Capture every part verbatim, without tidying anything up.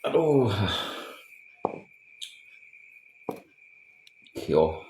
Aduh. Khiu.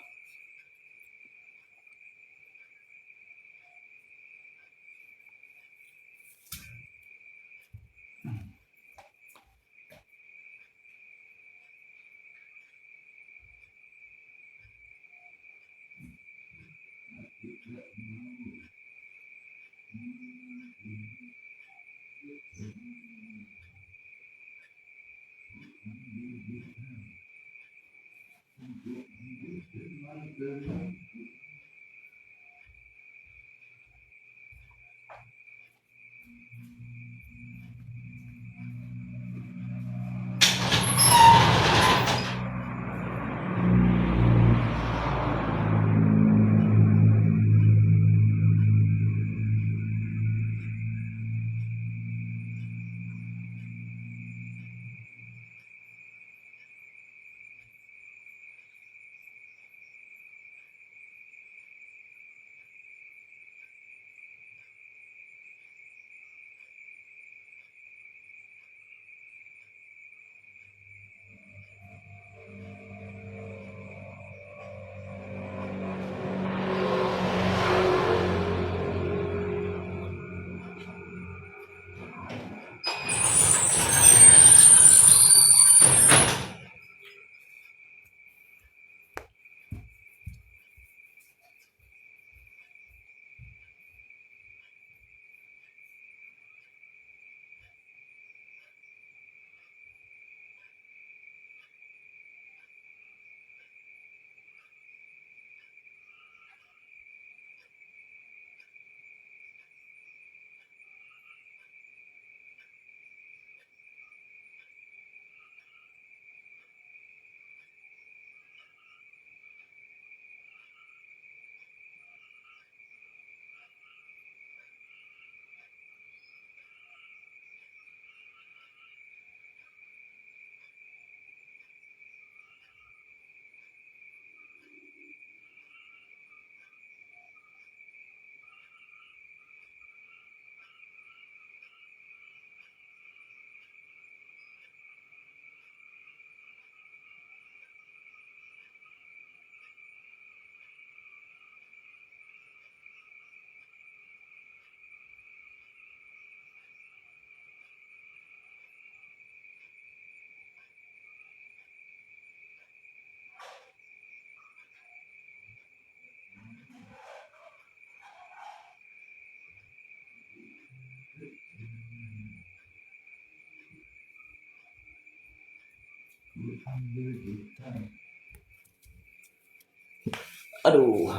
Aduh.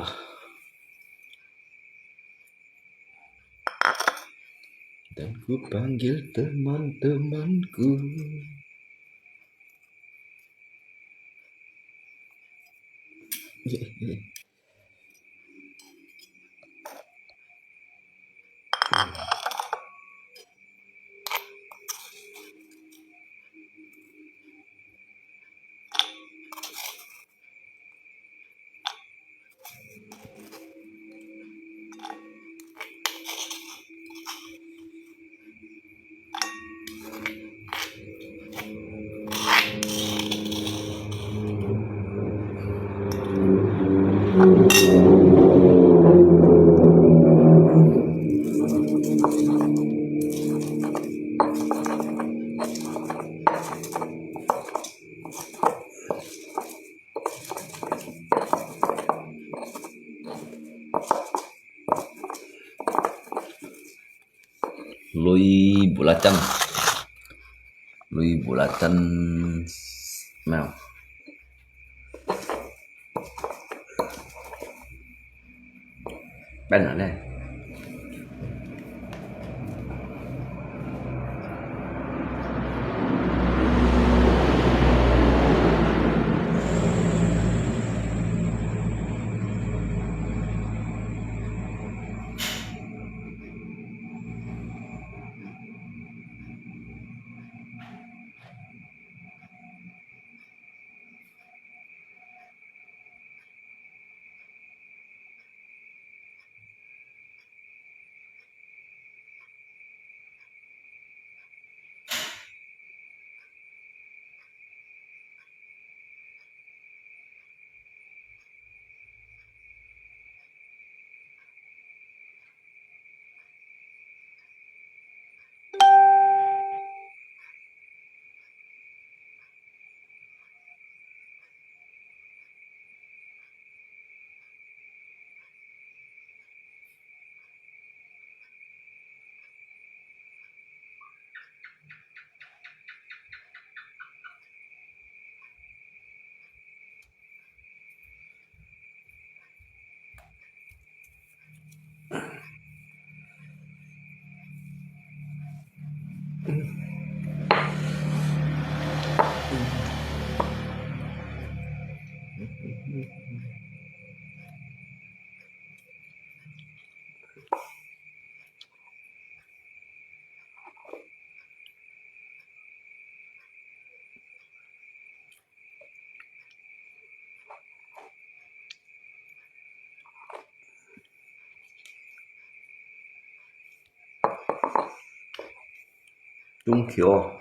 Dan ku panggil teman-temanku. Lui belacan. Lui belacan. Nah. Pen lah, nè.中橋。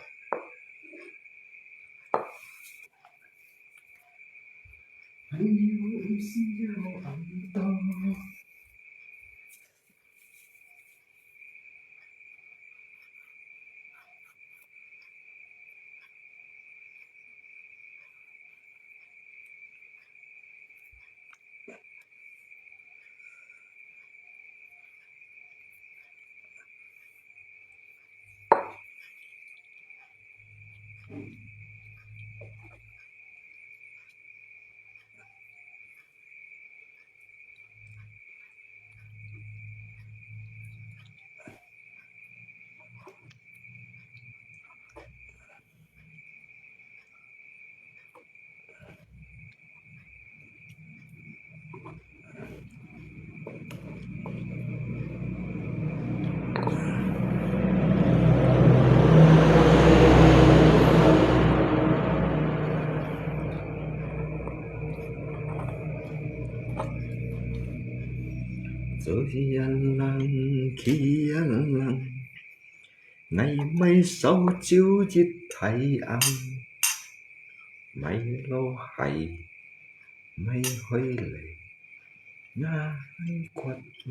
哎喲，毋是啊，紅豆。 做人，去人， 𠊎買燒酒一大罌，𠊎老弟買回來，𠊎決定。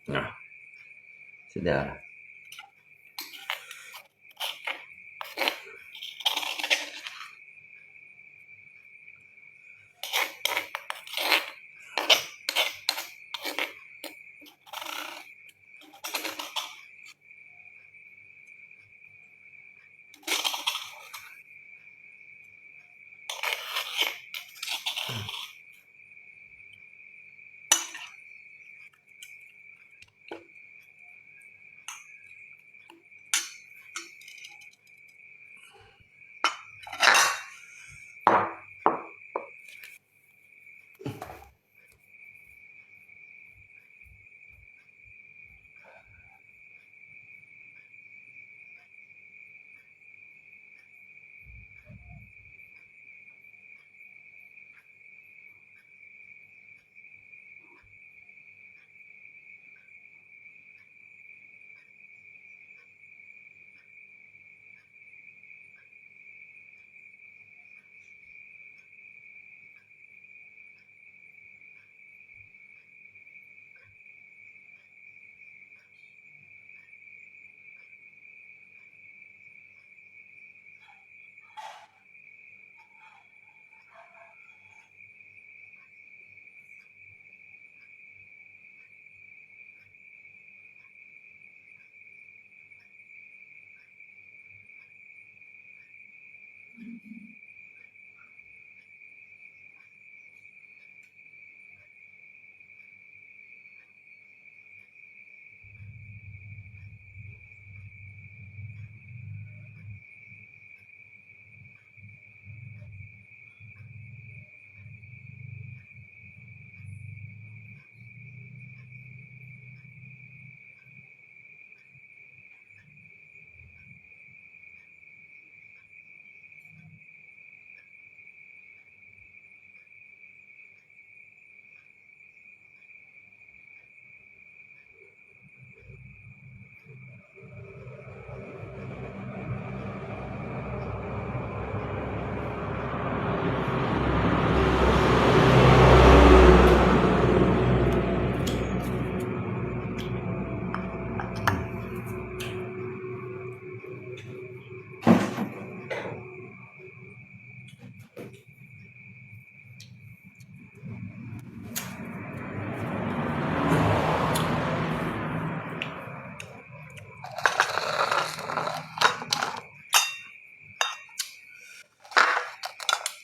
啊，是的。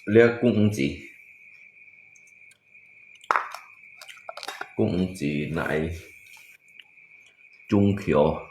這个貢丸子，貢丸子哪會恁Q？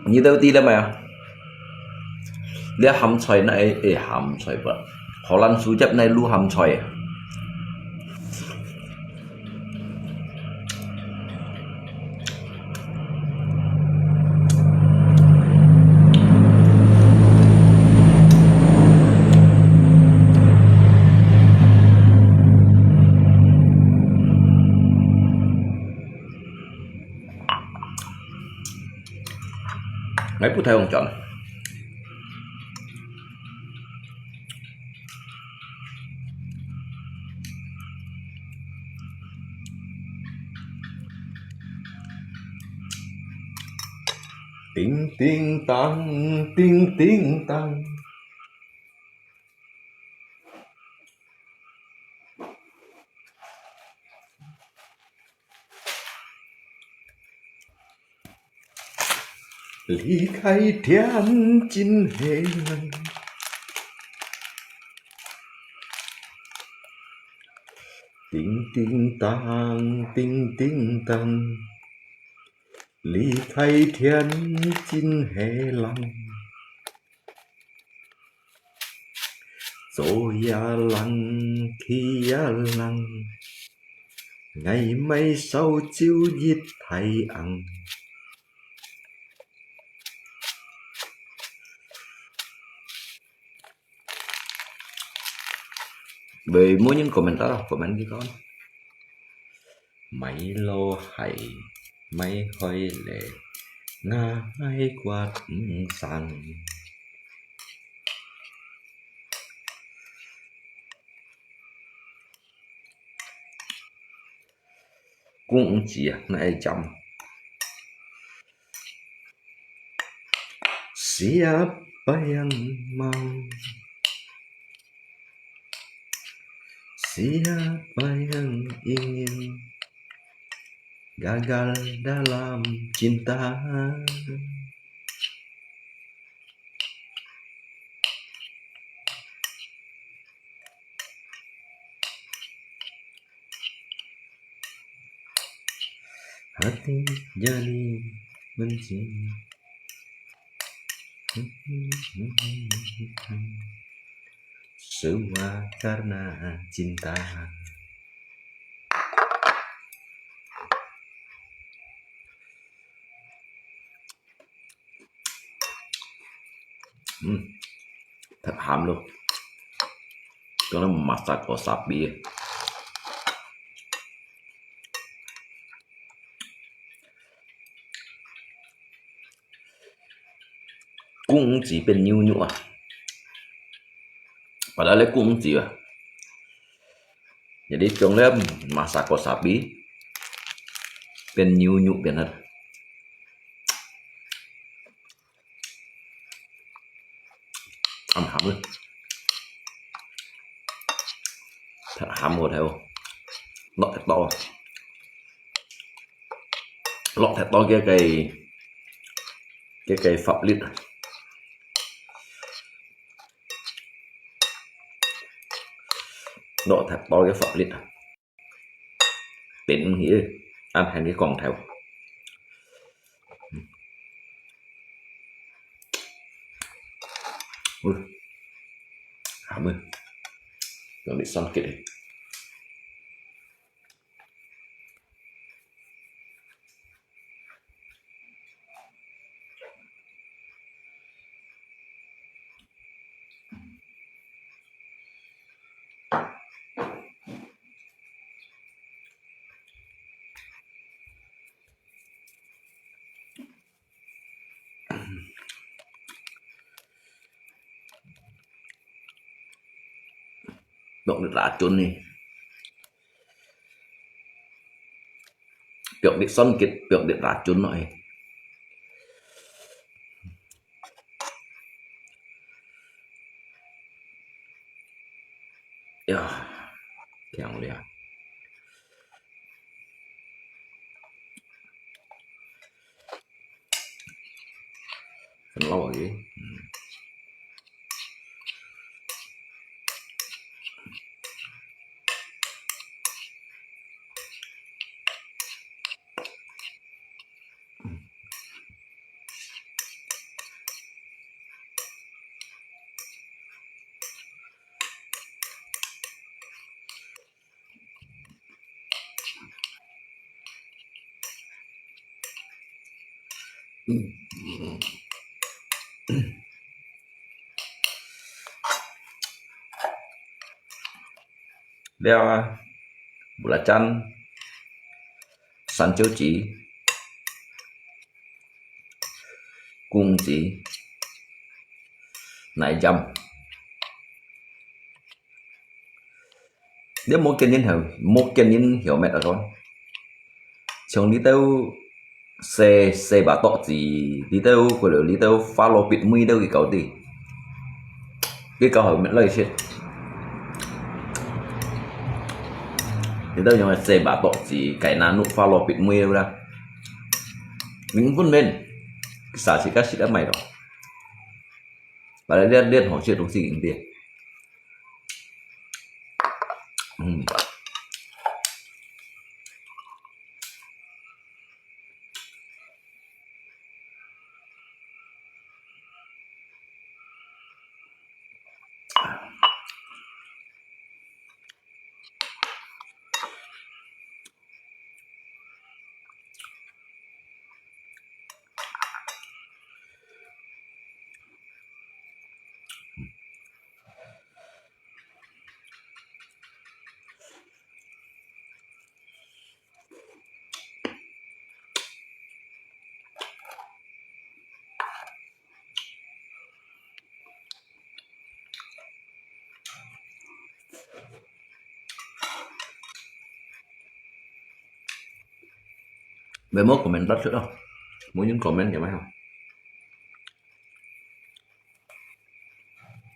你兜知了無啊？這鹹菜哪會鹹菜吧？荷蘭薯葉哪會滷鹹菜啊？ 𠊎不太會講。叮叮当，叮叮当。离开天津黑人。叮叮当，叮叮当。 离开天津黑人，做呀人，去呀人，外卖烧酒一太阳。 Vậy muốn những comment đó, comment đi con. Mày lô hại, mày hơi lệ, ngã hai quạt sang. Cũng chỉ này chậm. Siapa yang mau? Siapa yang ingin gagal dalam cinta? Hati jadi benci. Semua karena cinta. Ừm, thật hám luôn. Có nó masak wasabi. Cũng chỉ bên nhu nhu à. Padahal lé cũng chỉ à. Jadi, trong lé masak wasabi, bên nhu nhu bên hết. Ăn hám ơi. Thật hám một theo. Lọt thật to. Lọt thật to cái cây, cái cây pháp律. Lọt thật to cái pháp luật. Tỉnh thì ăn hàng cái con theo. Ui. Hám ơi. Còn bị son kịt đi. Dok ni racun ni. Piok dik son kit, piok dik racun no eh. Ya, kiang liya. Kan lau lagi. Hmm. Liao belacan, san chiu ji, kung ji, nai jam. Liao mô kiên nhẫn hả, mô kiên nhẫn hiểu mệt rồi. Chồng đi têu 細細把刀子，你兜過來，你兜花羅必妹兜佢搞啲，佢搞好乜來切。你兜用个細把刀子，該拿弄花羅必妹兜啦。零分面，啥時間食得買咯？把它練練好些東西给你练。嗯。 Mày mốt comment tắt trước đâu. Muốn những comment kìa mày không?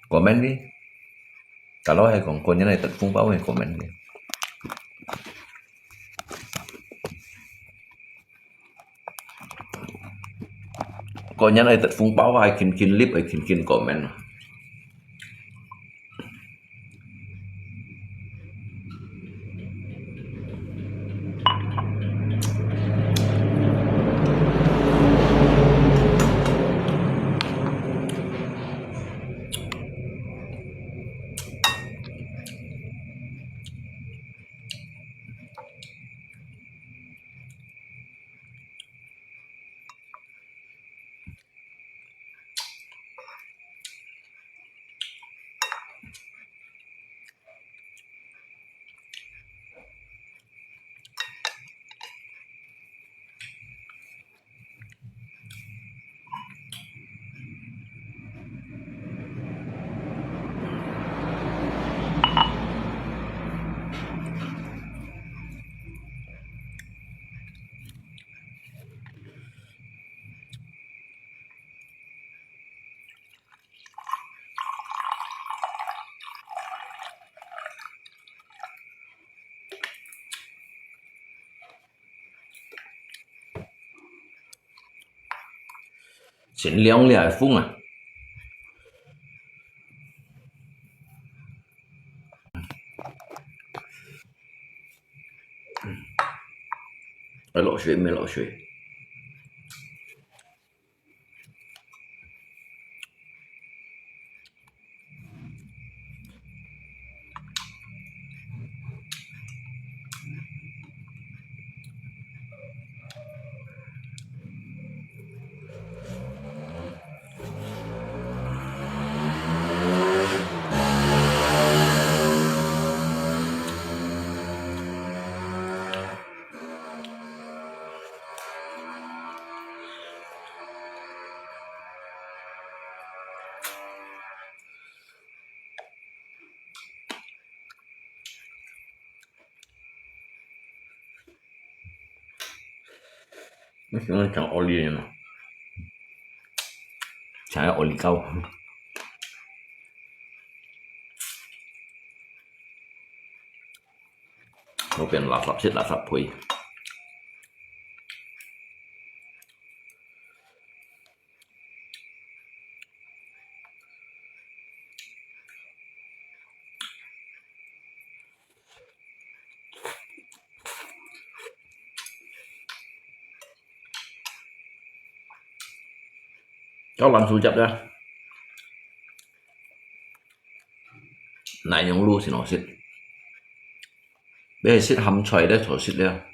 Comment đi. Cả lối hay còn comment này tật phung báo hay comment đi. Có nhắn ai tật phung báo ai khin khin lip ai khin khin comment. Chính涼了風啊。愛落水，無落水。 你喜歡講奧利呢？想要奧利高。我變垃圾食垃圾配。 搞冷水汁呀。哪樣路先好食？你係食鹹菜咧，就食了。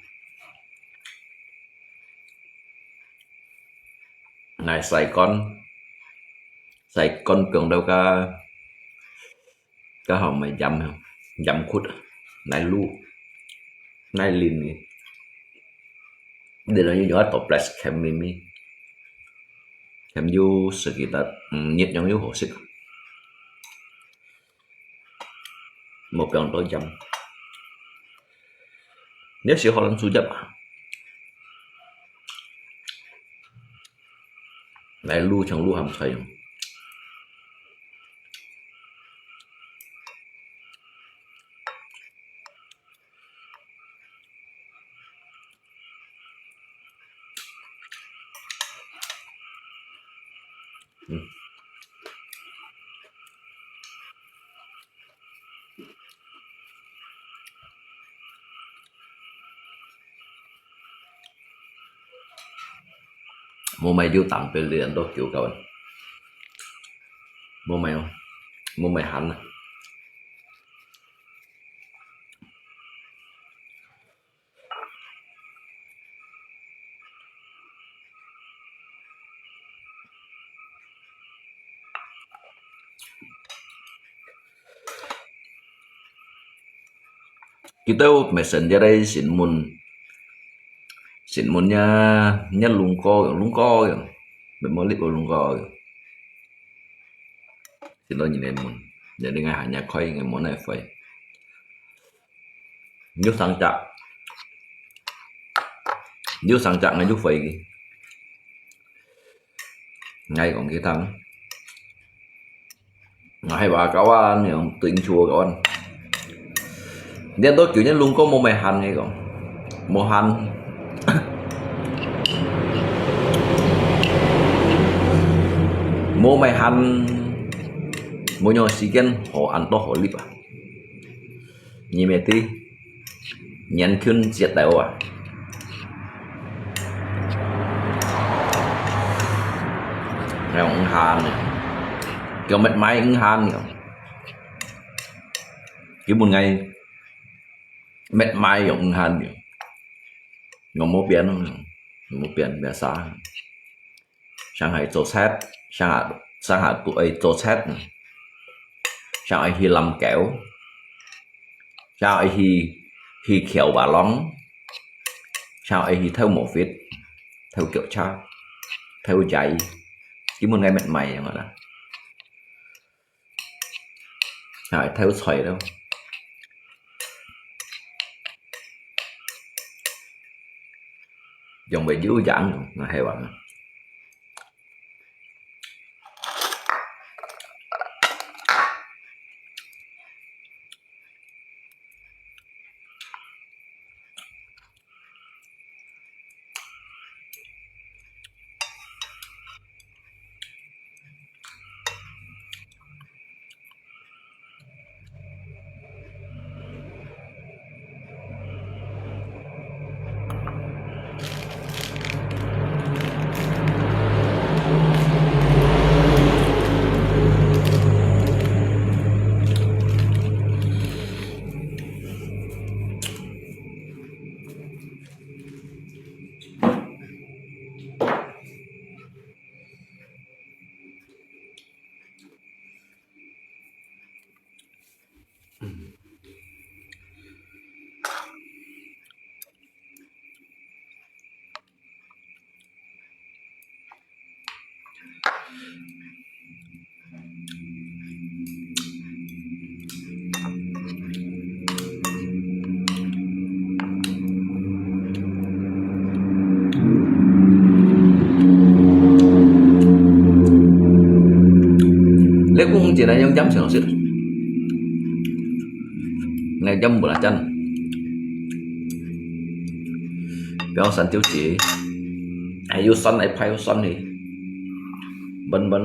𠊎洗乾，洗乾放到該，該好買鹽，鹽曲，來滷，來淋个。 你等於用一個toples扲咪咪，扲有十幾粒，嗯，熱量又好食，無放到鹽。你喜歡冷水汁啊？來滷像滷鹹菜樣。 嗯。無買就當別人都叫佢。無買哦，無買鹹啊。 佢兜Messenger个新聞，新聞呀，呀弄過，弄過，乜無力弄過。 Xin lỗi，你來問，你另外還要開，應該問來回。有三隻，有三隻，𠊎就回佢。𠊎講佢聽，𠊎係話搞啊，你用對應出我搞啊。 你都叫人弄過無買閒个講，無閒，無買閒，無有時間好恁多好禮啊。你乜知，年輕節頭啊，還有閒呢，叫乜買閒呢。 佢問𠊎，乜買用閒用，𠊎無變，無變，biasa。想愛做賊，想愛，想愛都愛做賊，想愛去濫筊，想愛去，去筊巴郎，想愛去偷毛筆，偷腳車，偷雞，佢問𠊎乜買用啦。 啊，偷菜咯。用个有樣，𠊎係話。 你講起來用鹽先食，𠊎鹽無啦真。比較酸就係，還有酸來配有酸去，本本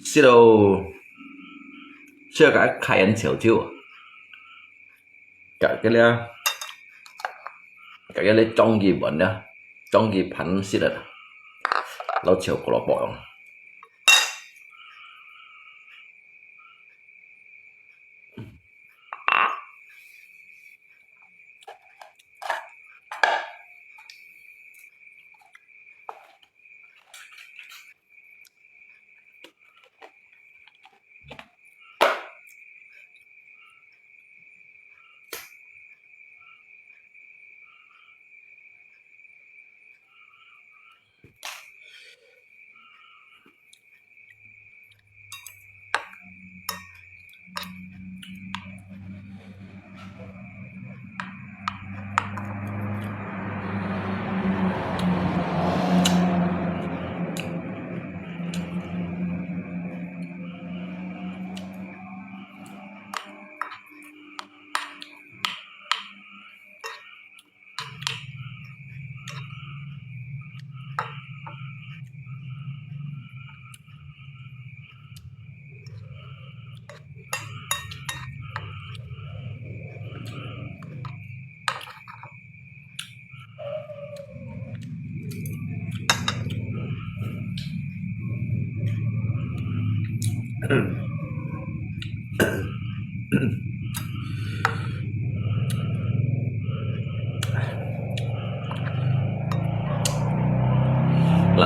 食到，食到該開眼潮潮啊！ 摎該个，摎該个章魚丸啊，章魚飯食了，摎炒胡蘿蔔哦。冷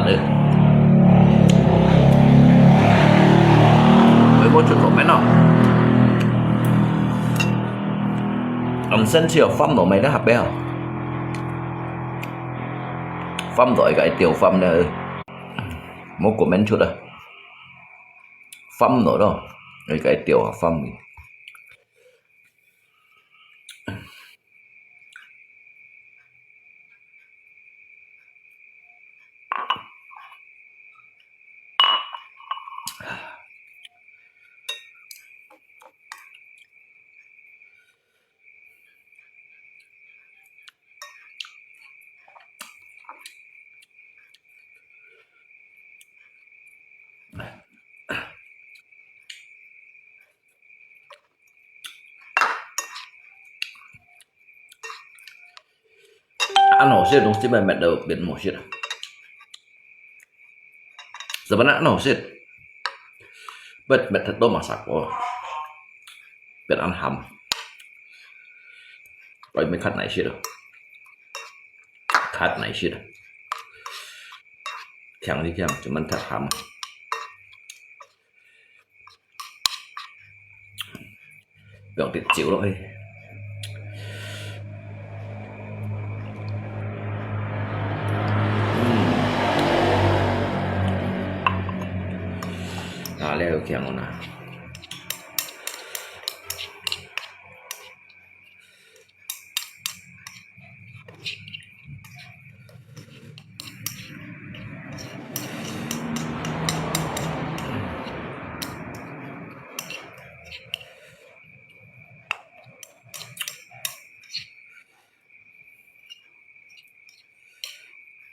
了。微波出口没呢？俺生气哦，放落没得下边哦。放落一个一丢放的，没过门出的，放落咯，一个一丢啊，放。 恁好食个東西，乜搣到變無食啊！Sebenarnya恁好食，乜搣忒多masako，變恁鹹。我也沒看哪些了，看哪些了，強就強，怎么太鹹啊？ 放滴酒落去。嗯。啊，這有香哦呐。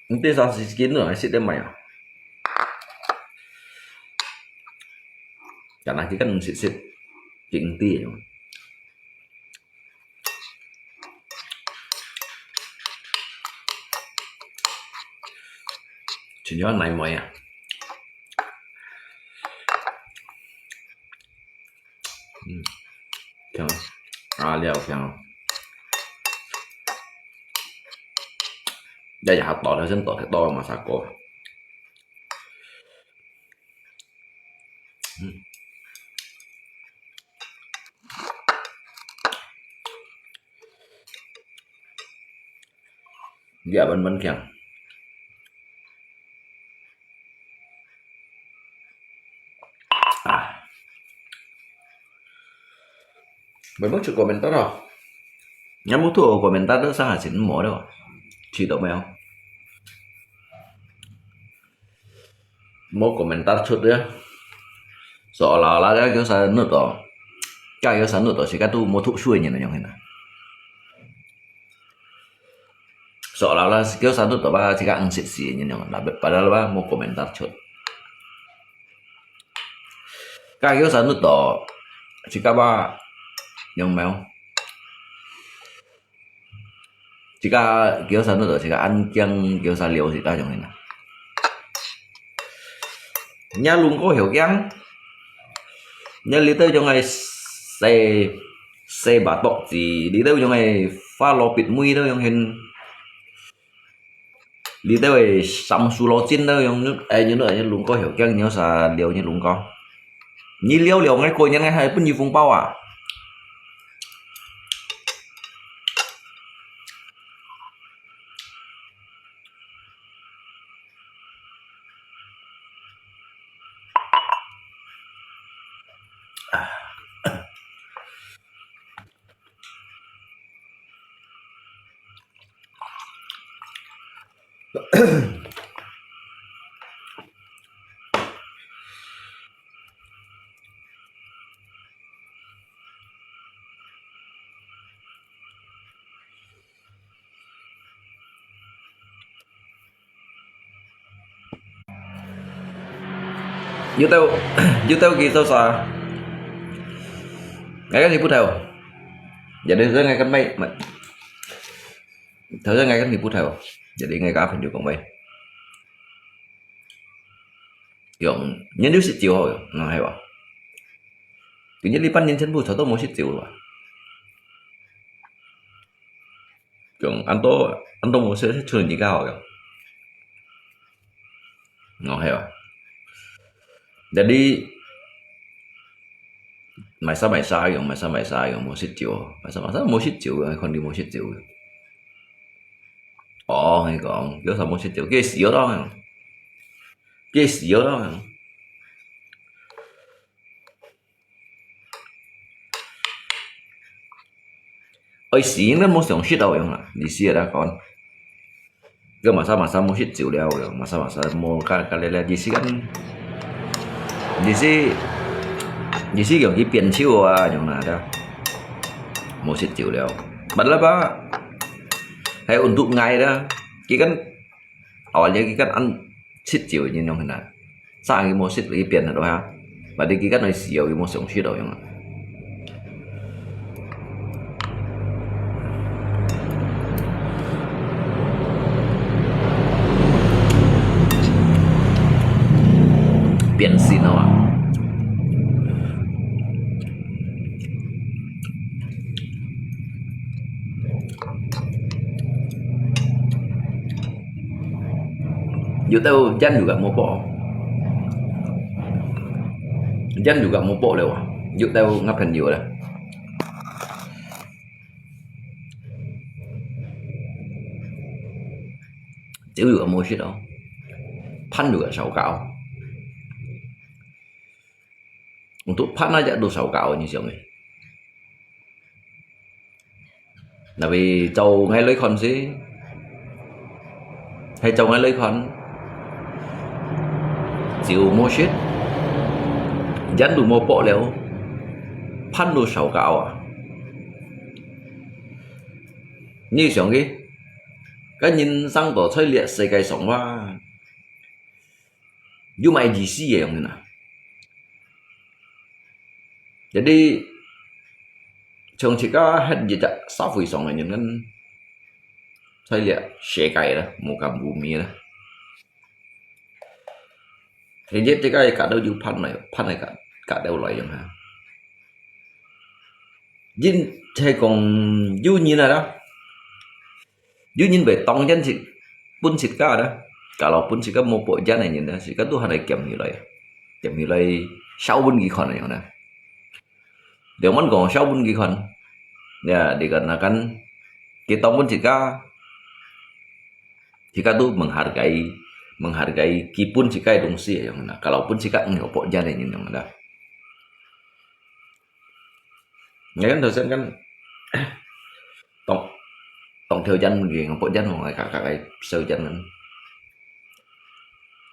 你第三十斤了，還食得買啊？Karena佢kan食食，緊啲。 全部泥妹啊。嗯，香，啊，料香。這下倒了，先倒忒多masako。 嗯。Ya，穩穩強。啊。Memang cukup komentar啊。 Nyamu tu komentar tu sangat sin mo tu. Ci tu meo. Mo komentar cut ya. Seolah-olah ya kyo sanut to. Kya kyo sanut to sika tu mo tu sui nyen yang hina. Seolah-olah kyo sanut to ba sika ang sit si nyen yang. Padahal ba mo komentar cut. Kya kyo sanut to sika ba yang meo. Sika kyo sanut to sika an kyang kyo sa liu sika jong hina. Nya lung ko hiu kyang. Nya li teo jong ai se se ba tok ji li teo jong ai fa lo pit mui teo jong hin. Li teo ai sam su lo chin teo jong ai nyu ai lung ko hiu kyang nyu sa liu nyu lung ko. Nyi liao liao ngai koi nyan ngai hai pun nyi phung pao à. Yutau, yutau ki tau sa. Ngai kan hipu tau. Jadi saya ngai kan mai. Tau saya ngai kan hipu tau. Jadi ngai ka phen yu kong mai. Yong, nyen yu sit jiu hao, nang hai ba. 今日呢半年全部全都無食酒了。講恁多，恁多無食，出人家好用。哦，係啊。Jadi，買啥買啥用，買啥買啥用，無食酒，買啥買啥無食酒啊，肯定無食酒。哦，你講，有啥無食酒？該死了咯，該死了咯。愛死，你無常識到用啊，意思係講。 該masa-masa無食酒了，masa-masa無ka-ka了了，意思kan，意思，意思用佢變手啊，用哪个，無食酒了。But lah吧，還有untuk ngai啦，佢kan，awalnya佢kan ăn食酒，你用哪？ Sa ang imo sit lagi pian ado ha. Pada kita no sio imo siong sit ado yang. Pian sin ado. Yuteu jan juga mopok. Jan juga mopok leo. Yuteu ngapen yu lah. Tiu juga mosit oh. Pan juga saukau. Untuk pan aja tu saukau ni siang eh. Tapi châu ngai lơi khon si. Hay châu ngai lơi khon. Chiu mosit. Jan tu mopok leo. Pan tu saukau ah. Ni siang eh. Kan yin sang to choi liat sekai song wa. Yu mai ji si eh yong na. Jadi, chong chika het ji tak sa fui song eh yong kan. Choi liat sekai lah, muka bumi lah. Thì nhất cái cả đâu yu pan này, pan này cả, cả đâu lại yong ha. Yin, chai kong yu nyin na da. Yu nyin bai tong jan sit, pun sit ka da. Kalau pun sit ka mopok jan na nyin da, sit ka tu han ai kiam hi lai. Kiam hi lai, sao pun ki khon yong na. Dia man kong sao pun ki khon. Ya, dikarenakan ki tong pun sit ka. Sit ka tu menghargai, menghargai ki pun sit ka dong si yong na. Kalau pun sit ka ngi mopok jan na nyin yong na. Ngai kan dosen kan tong, tong theo jan mungkin, pok jan mung ai kakak ai seu jan kan.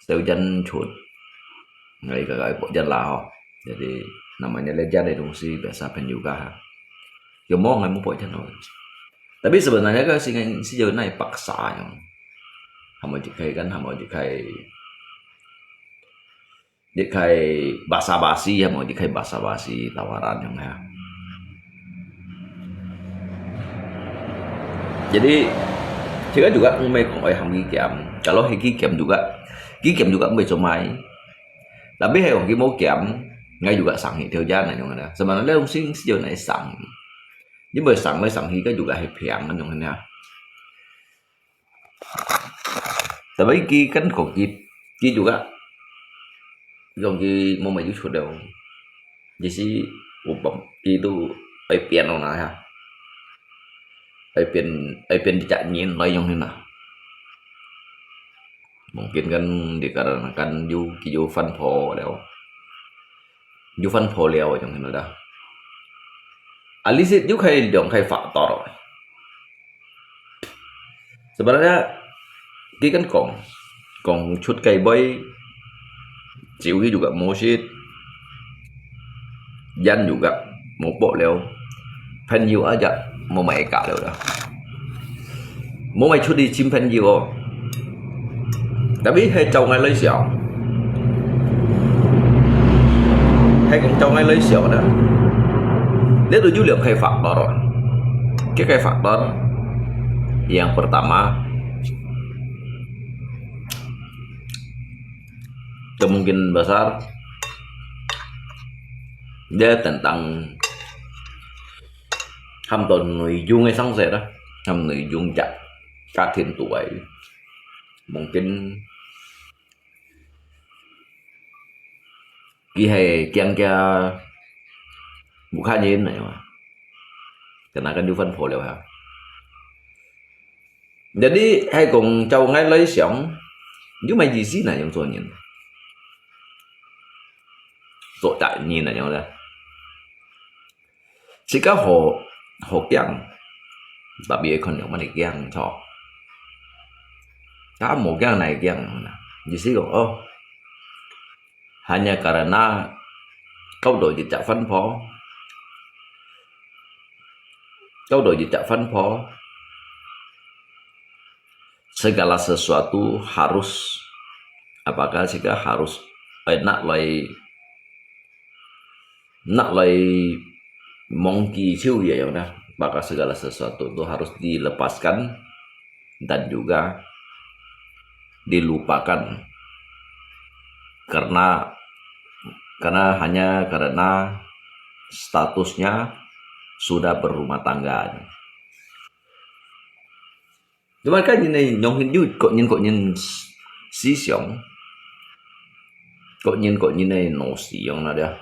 Seu jan chut. Ngai kakak ai pok jan lah ho. Jadi, namanya le jan itu si biasa pen juga ha. Yo mo ngai mo pok jan ho. Tapi sebenarnya kan si ngai si jauh nai paksa yong. Hamo jikai kan, hamo jikai. Jikai basa-basi ya, mo jikai basa-basi tawaran yong ha. Jadi, kita juga mei kong oi ham ki kiam. Kalau hai ki kiam juga, ki kiam juga mei cuma. Tapi hai kong ki mo kiam, ngai juga sang hi theo jan na yong na. Sebenarnya dong sing sio na sang. Ni mei sang lai sang hi ka juga hai piang yong na. Tapi ki kan kong ki, ki juga. Yong ki mo mai yu chut deo. Jadi si upam ki tu ai pian lo na ha. Ai pian, ai pian di cak nyin lai yong ni na. Mungkin kan dikarenakan yu ki yu fan pho leo. Yu fan pho leo yong ni na da. Alisit yu khai dong khai fa tor. Sebenarnya, ki kan kong, kong chut kai boy, chiu ki juga mosit, jan juga mopok leo, pen yu aja mo mai ka leo da. Mo mai chut di chim pen yu oh. Tapi hai châu ngai lai siao. Hai kong châu ngai lai siao na. Lihat tu yu liang khai faktor. Ki khai faktor. Yang pertama, kemungkinan besar 這等等，喊到內容个生死啦，喊內容隻家庭都會，mungkin佢係驚驚屋下人來嘛，kena kan有分破了哈。Jadi係講照𠊎來想，有麼意思呢？用做人，做大人來講咧，自家好好驚，tapi可能乜你驚錯，佢無驚哪會驚呢？意思講哦，hanya karena kau do jejak 分破，kau do jejak 分破，segala sesuatu harus, apakah segala harus, eh, nak lai, nak lai mongki siu ya yang dah, apakah segala sesuatu tu harus dilepaskan dan juga dilupakan karena karena hanya karena statusnya sudah berumah tangga. Cuma kan ini nyong hin yu kok nyin kok nyin si siang, kok nyin kok nyin ini no siang na dia.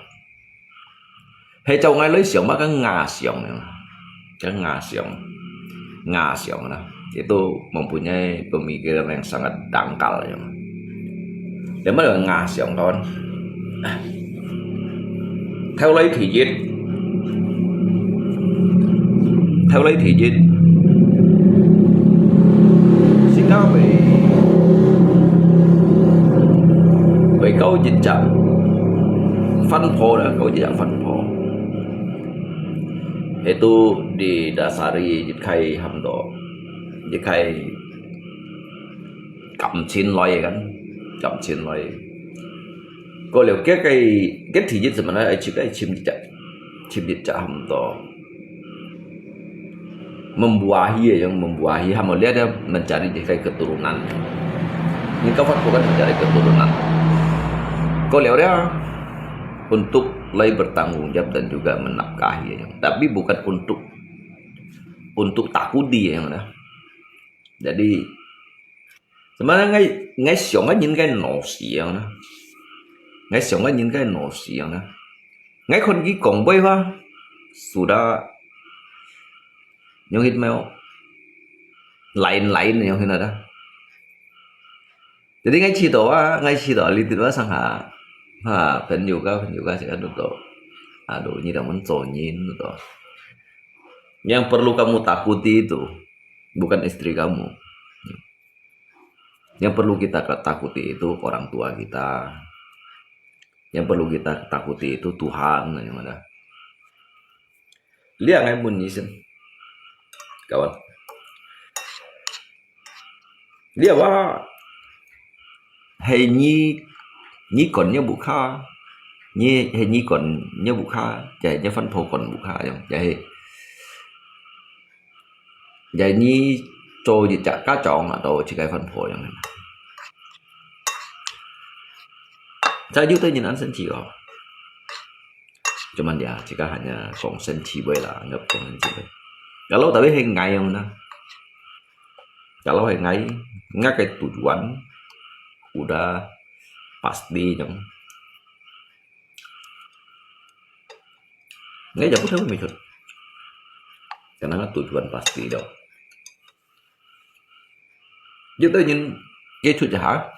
Hei, cau ngai loi siang, maka nga siang ya. Kan nga siang. Nga siang na. Itu mempunyai pemikiran yang sangat dangkal ya. Yang mana nga siang, kawan? Theo lý thuyết. Theo lý thuyết. Sika về, về câu dịch chậm. Phân phối đó, câu dịch chậm phân phối. Itu didasari jit khai ham to, jit khai 感情來个kan, 感情來。過了，該个，該第一怎麼呢？哎，就該尋一隻，尋一隻ham to。Membuahi yang membuahi ham to, dia, dia mencari jit khai keturunan. Ni kau bukan mencari keturunan. Kau lihat dia untuk lai bertanggung jawab dan juga menafkahi yang, tapi bukan untuk untuk takuti yang dah. Jadi sebenarnya ngai ngai siang ngai ngai no siang dah. Ngai siang ngai ngai no siang dah. Ngai kon ki kong boy ha sudah nyong hit meo lain lain nyong hit ada. Jadi ngai cito ah, ngai cito litit ah sang ha. Ha, 朋友 ka, 朋友 ka sih kan to. Aduh, ini dah menconin to. Yang perlu kamu takuti itu bukan istri kamu. Yang perlu kita takuti itu orang tua kita. Yang perlu kita takuti itu Tuhan, yang mana. Lihat ngai mun ni sen, kawan. Lihat wah, hei ni, ni kon nya buka, ni hei ni kon nya buka, jadi nya phân phối kon buka yang, jadi Jadi你做一隻家長啊，都自家分配樣。再有對人恁生氣哦，cuman ya，自家hanya講生氣話啦，anggap講生氣話。Kalau tapi係ngai樣呢？Kalau係ngai，ngai个tujuan udah pasti yang Ngai ya pun tahu method. Karena tujuan pasti đó. Jadi nhân cái chút hả?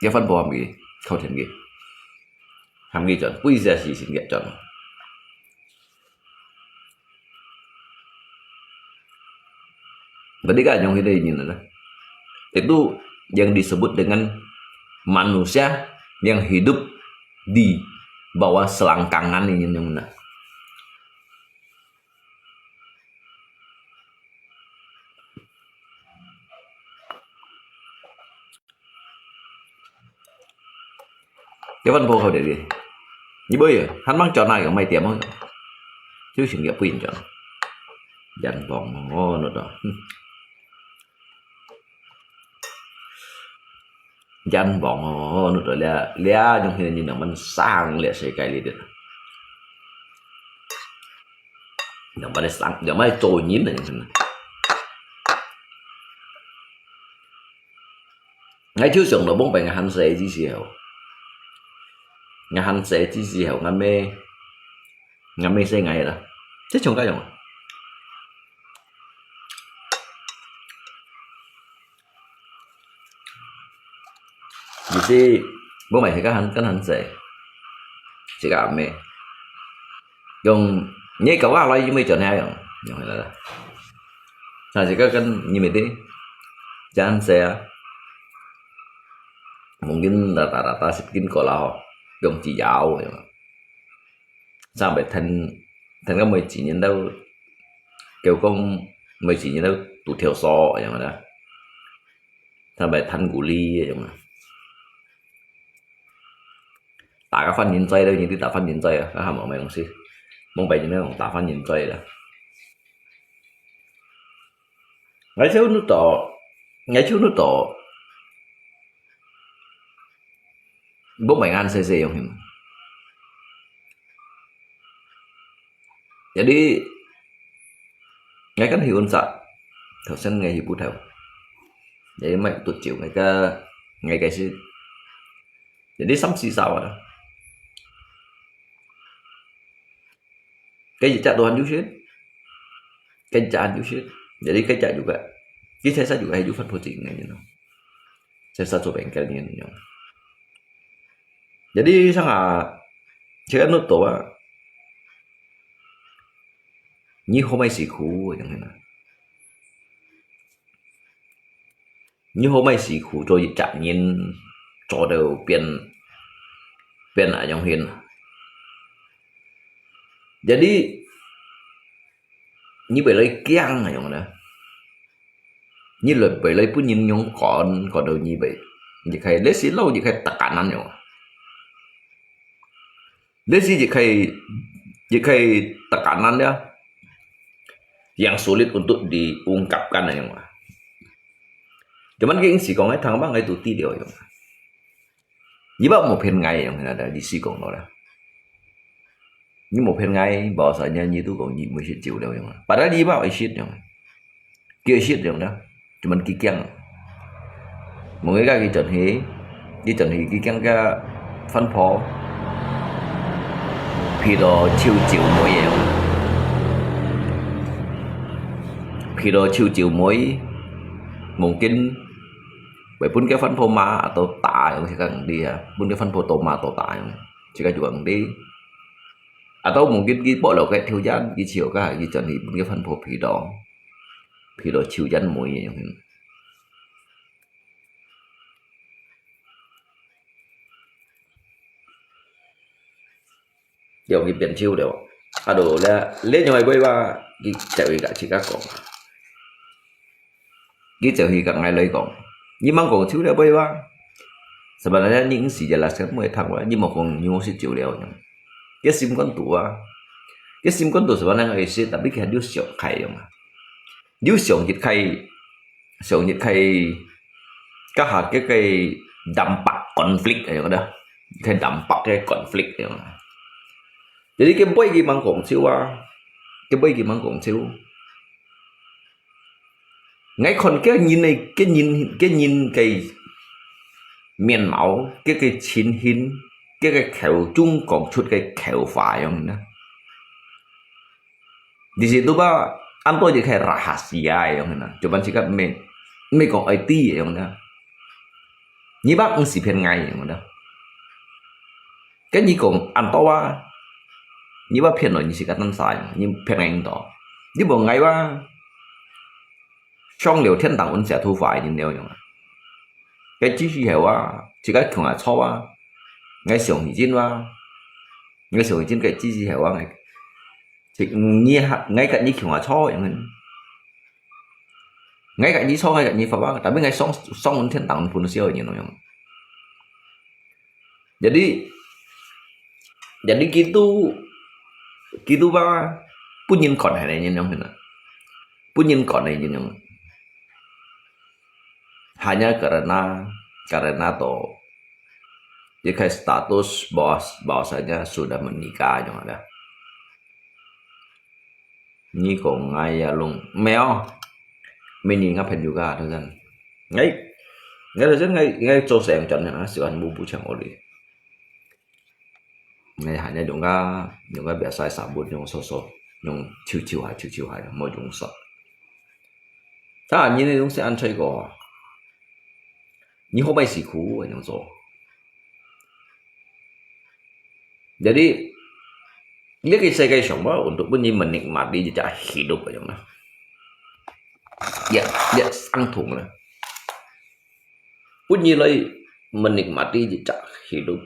Cái phân bố hàm gì? Khâu thiện gì? Hàm gì chọn? Quý giá gì xin get chọn? Berarti kan yang kita ingin adalah itu yang disebut dengan manusia yang hidup di bawah selangkangan ini yang mana. Cái văn phòng khẩu để gì? Như bây giờ, hàn mang chọn này của mày tiệm không? Chứ xin cái quyền chọn. Dàn vòng ngô nó đó. Dàn vòng ngô nó đó là, là những hình như là mình sang là sẽ cái gì được. ，pada sang，又毋係做人啊，真係。𠊎就想到往擺𠊎還細个時候，𠊎還細个時候，𠊎姆，𠊎姆細𠊎啦，這種該樣啊。 意思，往擺自家還，還細，自家阿姆，用你搞啊來，因為就那樣，用來啦。那自家跟你妹的，這樣細啊，mungkin rata-rata十斤過啦吼，用幾搖，用。 Sampai thân，thân kan每一年都，佢講每一年都拄條數樣啦。Sampai thân古里樣啊。打个犯人罪了，你去打犯人罪啊，啊，無咩東西。往擺人講打犯人罪啦。 𠊎就nút到，𠊎就nút到，往擺恁細細樣形。Jadi，𠊎kan去溫室，頭先𠊎去埔頭，jadi買多酒，𠊎个，𠊎个係，jadi三四十啊。 該一隻都還有食，該一隻還有食，jadi該隻juga，佢才sa juga還有番婆子个人咯，才sa做bengkel个人咯。Jadi sang啊，這个nút到啊，你好歹辛苦，樣形啊。 你好歹辛苦做一隻人，做到變，變恁樣形。Jadi，你會來驚恁樣呢？你來，會來分人樣趕，趕到你會，你可以，你係老，你可以tekanan樣。 Jadi佢，佢，佢tekanan ya，yang sulit untuk diungkapkan樣啊。Cuman佢應時講，哎，聽嘛，𠊎都知了樣啊。你把無騙𠊎樣，你試講到啦。你無騙𠊎，bahwasanya你都講你毋會食酒了樣啊。Padahal你把會食樣啊。 佢會食樣啦，cuman佢驚。Mungkin佢轉去，佢轉去佢驚个番婆，鼻到臭酒味个樣。鼻到臭酒味，mungkin會分个番婆罵，atau打樣，自家毋知啊，分个番婆都罵都打樣，自家juga毋知。Atau mungkin佢無了个條件，佢笑个，佢轉去分个番婆鼻到。 鼻到臭煙味个樣。了，佢變臭了。啊，就了，了，另外尾話，佢就會甲自家講，佢就會甲𠊎來講，你莫講臭了尾話。Sebenarnya你毋係个啦，先莫聽話，你莫講你莫食酒了樣。佢心肝肚啊，佢心肝肚sebenarnya愛食，tapi佢還有想開樣啊。 有想一个，想一个，該下个个dampak konflik樣个，个dampak个konflik樣个。Jadi佢尾佢吂講笑啊，佢尾佢吂講笑。𠊎看个人个，个人，个人个面貌，个个情形，个个口中講出个口話樣呢。 Di situ ba，恁多一个rahasia樣呢，就ban sikat毋係，毋係講愛知樣呢。你ba毋係騙𠊎樣呢。跟你講恁多啊，你ba騙來你sikat恁晒，你騙𠊎恁多。你無𠊎ba，上了天堂，阮下土法人了樣啊。該只時候啊，自家窮啊錯啊，𠊎想已經啊，𠊎想已經該只時候啊，𠊎 即你哈，𠊎甲你共下坐樣。𠊎甲你坐，𠊎甲你發話，tapi𠊎上，上天堂分笑个人樣。Jadi，jadi gitu，gitu ba，分人管个人樣，分人管个人樣。Hanya karena，karena to，一个status bahwa，bahwasanya sudah menikah，你懂吗？你講𠊎呀，弄，沒有，沒人家朋友个，頭先。𠊎，𠊎頭先𠊎，𠊎做生意轉啊，喜歡無不強我哩。𠊎還係用个，用个biasa sabun，用手手，用手手下，手手下，無用手。啊，你那種是安吹過，你後背辛苦，用手。Jadi, ini kisah kayak siapa untuk pun ini menikmati jejak hidup aja lah. Ya, ya, sang thung lah. Pun ini lai menikmati jejak hidup,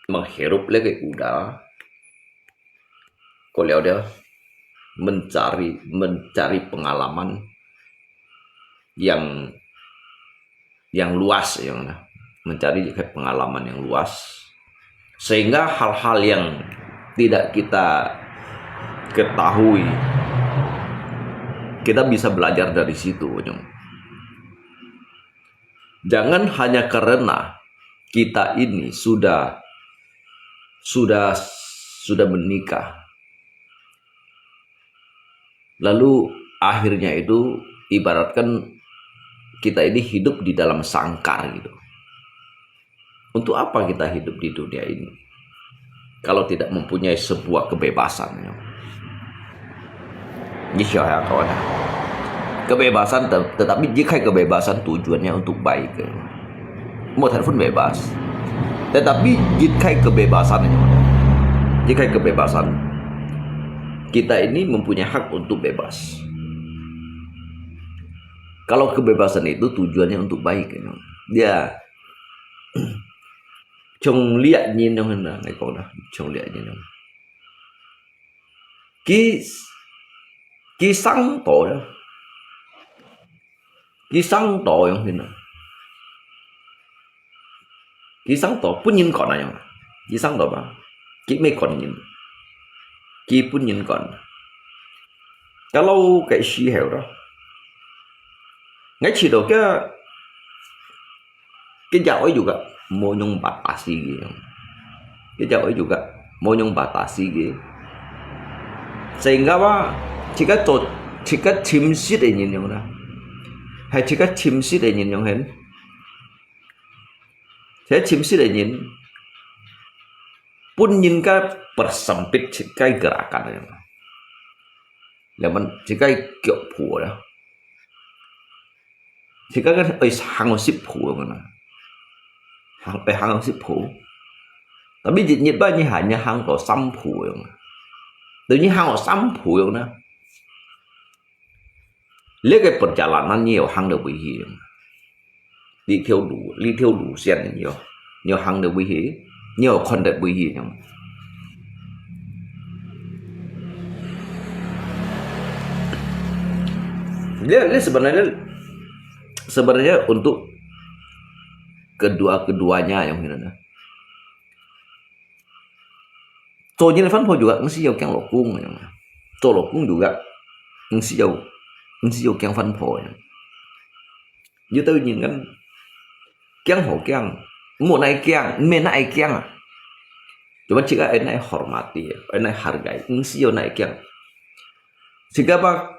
menghirup lagi udara. Kau lihat dia mencari mencari pengalaman yang yang luas, yang mencari pengalaman yang luas, sehingga hal-hal yang tidak kita ketahui, kita bisa belajar dari situ. Jangan hanya karena kita ini sudah sudah sudah menikah, lalu akhirnya itu ibaratkan kita ini hidup di dalam sangkar gitu. Untuk apa kita hidup di dunia ini kalau tidak mempunyai sebuah kebebasan? Kebebasan, tetapi jika kebebasan tujuannya untuk baik, mau telepon bebas. Tetapi jika kebebasan, jika kebebasan, kita ini mempunyai hak untuk bebas. Kalau kebebasan itu tujuannya untuk baik, ya, 從這原因，𠊎講啦，從這原因。佢，佢生到了，佢生到樣形啊，佢生到分人管啊樣，佢生到吧，佢毋管人，佢分人管。Kalau該時候咯，𠊎試到个 Kita juga mau nyong batasi gitu. Kita juga mau nyong batasi gitu. Sehingga apa? Jika to, jika chimsit aja nyong lah. Hai jika chimsit aja nyong hen. Saya chimsit aja nyong. Pun nyong ka persempit jika gerakan. Laman jika kiok pura. Jika kan oi hang sip pura mana. Hang oi hang sip pura. Tapi jit nyit ba nyi hanya hang to sam pura yang. Tu nyi hang sam pura yang na. Lek perjalanan nyi yo hang de bui hi. Li tiu lu, li tiu lu sian nyi yo. Nyi yo hang de bui hi. Nyi yo kon de bui hi yang. Dia, dia sebenarnya sebenarnya untuk kedua-keduanya yang ini. Cho nyit phân pho juga 毋使有驚老公，做老公 juga 毋使有，毋使有驚分婆。有兜人講，驚好驚，莫奈驚，毋係奈驚啊。Cuma jika 愛奈 hormati，愛奈 hargai，毋使有奈驚。Jika ba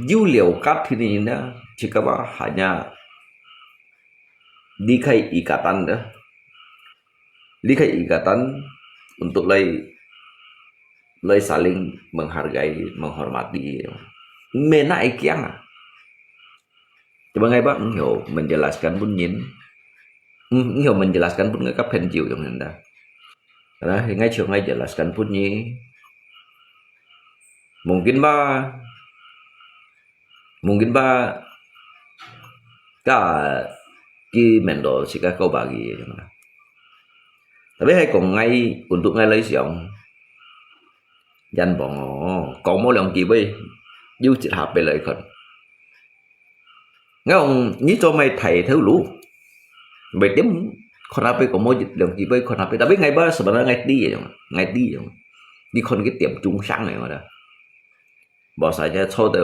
有了解天呢，jika ba hanya 離開 ikatan 的，離開 ikatan untuk 來，來 saling menghargai, menghormati. 毋係奈驚啊。Cuma ngai ba 毋曉 menjelaskan 分人，毋，毋曉 menjelaskan 分 ngai 个朋友 yang hendak. Karena ngai 就 ngai jelaskan 分你。Mungkin ba, mungkin ba ka ki mendo si ka kau bagi. Tapi hai kong ngai untuk ngai lai siang. Yan bong o, kau mo liang ki bai, yu chit ha pe lai kon. Ngai ong ni cho mai thai thau lu. Bai tim kon ha pe kau mo liang ki bai kon ha pe. Tapi ngai ba sebenarnya ngai ti ya, ngai ti ya. Ni kon ki tiam chung sang ya da. Bảo sao cho 到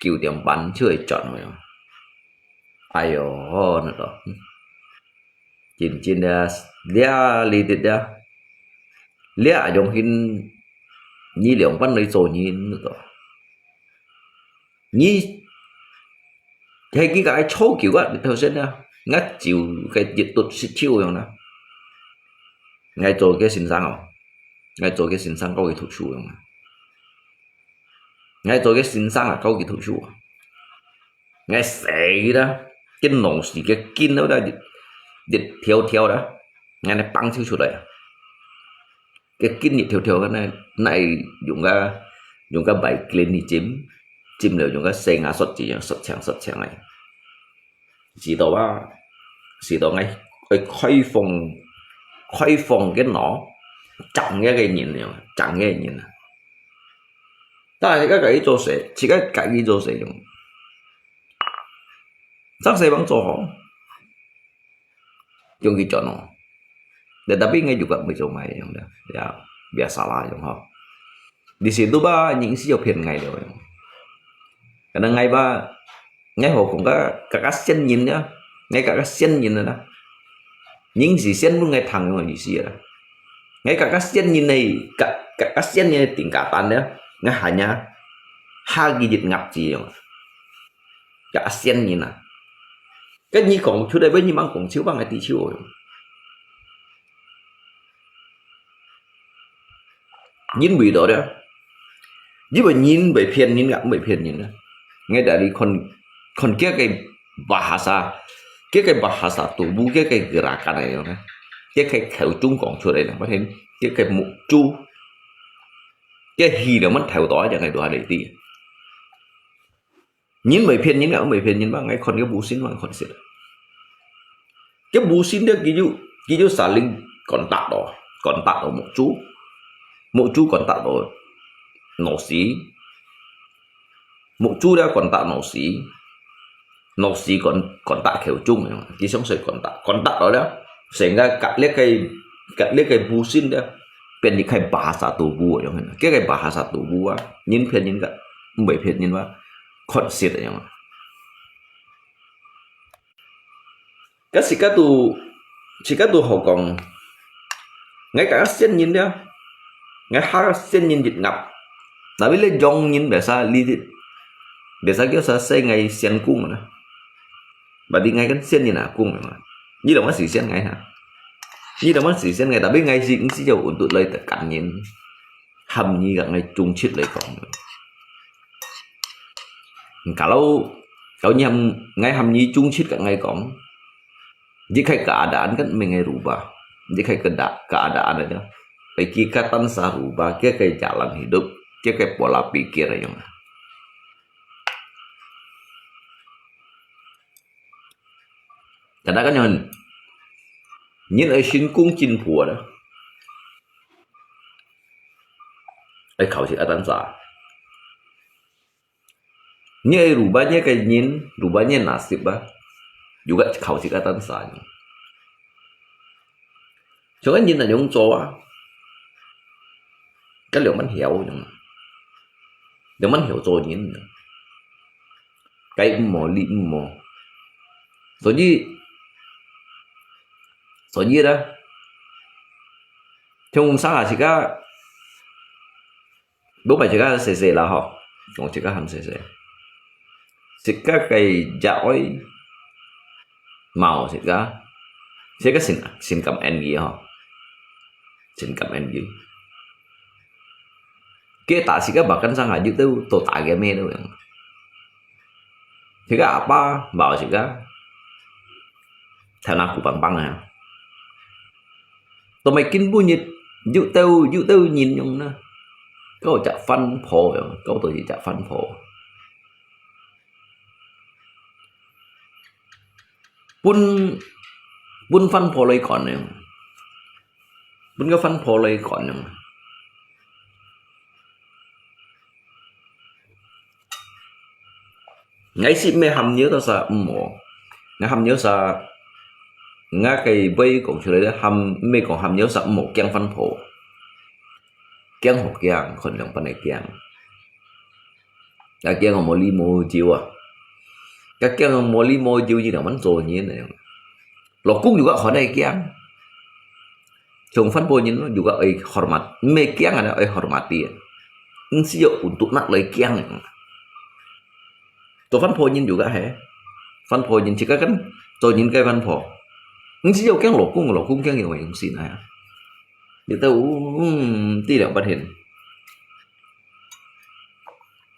九點半就會轉去。哎喲，那個，真真的，這裡的這，這用心，你兩班來做人，你係佢个愛坐久啊，你頭先啊，𠊎就个一肚食酒樣啦。𠊎做个先生哦，𠊎做个先生教佢讀書樣啊。𠊎做个先生啊，教佢讀書啊。𠊎死啦，个腦屎个筋都在一，一條條啦，𠊎來放手出來啊。个筋一條條个，那，那用个，用个by clean去浸，浸了用个細牙刷子樣，刷淨，刷淨个。知道啊，知道𠊎愛開放，開放个腦，正个个人了，正个人啊。但係自家家己做事，自家家己做事用。生事幫做好，用佢轉哦。Tetapi ngai juga macam mai yang dah, ya biasalah yang ho. Di situ ba ning si yo pian ngai liao yang. Karena ngai ba ngai ho kong ka ka ka sian yin ya, ngai ka ka sian yin na. Ning si sian pun ngai thang yang isi ya. Ngai ka ka sian yin nei ka ka ka sian yin tingkatan ya, ngai hanya ha gi jit ngap ji yang. Ka ka sian yin na. Ka ni kong chu dai ba ni mang kong chiu ba ngai ti chiu. Yin wi do ya. Ni ba yin bai pian yin ngap bai pian yin na. Ngai dari kon kon kia kai bahasa, kia kai bahasa tubuh, kia kai gerakan ai yang na. Kia kai khẩu trung kong chu dai na, ba hen kia kai muk chu. Kia hi le man thau do ya ngai do ha dai ti. Yin bai pian yin ngap bai pian yin ba ngai kon kia bu sin ba kon sit. Kia bu sin dia kiu kiu saling kontak do, kontak do muk chu, muk chu kontak do nô si, muk chu dia kontak nô si, nô si kon kontak kheu chung, ki song soi kontak, kontak do dia, sehingga kat lia kai, kat lia kai bu sin dia, pian ni kai bahasa tubuh yang hen, kia kai bahasa tubuh ah, yin pian yin ka, bai pian yin ba, kon sit yang. Ka si ka tu, si ka tu ho kong. Ngai ka sian yin dia. Ngai ha sian yin dit ngap. Tapi le jong yin biasa li dit. Biasa kêu sa sai ngai sian kung na. Berarti ngai kan sian yin a kung na. Ni dong si sian ngai ha. Ni dong si sian ngai, tapi ngai si, si jauh untuk lai tekan yin. Ham ni ka ngai chung chit lai kong. Kalau, kalau ni ham, ngai ham ni chung chit ka ngai kong. Di khai keadaan kan mengai rubah. Di khai keda-, keadaan aja. Pai ki katan sa rubah, kia kai jalan hidup, kia kai pola pikir yang. Kada kan yang, nyin ai sin kung chin pua da. Ai khao si atan sa. Nyi ai rubah nyi kai nyin, rubah nyi nasib ba. Juga khao si atan sa nyi. Chong nyin na yong cho a. Ka liang man hiao yong. Liang man hiao cho nyin. Cái mò li mò. Cho nyi. Cho nyi da. Chong sa a si ka. Bố mày chỉ có sẻ sẻ là họ. Còn chỉ có hầm sẻ sẻ. Chỉ có cái giỏi màu chỉ có. Chỉ có xin, xin cảm ơn gì họ. Xin cảm ơn gì. Cái ta chỉ có bảo cắn răng là dứt tiêu tổ tại cái mê đâu. Chỉ có apa bảo chỉ có. Thảo nào cũng bằng bằng à. Tụi mày kinh bu nhiệt, dụ têu, dụ têu nhìn nhung na. Kau chả phân phô yong, kau tụi chả phân phô. Bún, bún phân phô lấy còn yong. Bún cái phân phô lấy còn yong. Ngai si mê hàm nhớ ta sa mò. Ngai hàm nhớ sa. Ngai cái bơi cũng chưa lấy hàm mê cũng hàm nhớ sa mò kiang phân phô. Kiang hộp kiang, còn lòng pan này kiang. Đã kiang hộp mò li mò chiu à. Đã kiang hộp mò li mò chiu gì đó mắn rồi như thế này. Lo cũng juga khỏi này kiang. Chong phân phô nhìn juga ai hormat. Mê kiang ada ai hormati. 毋需要untuk拿來驚。做番婆人有个係，番婆人自家kan，做人个番婆，毋需要驚老公，老公驚有危險啊。你都，嗯，知了不停。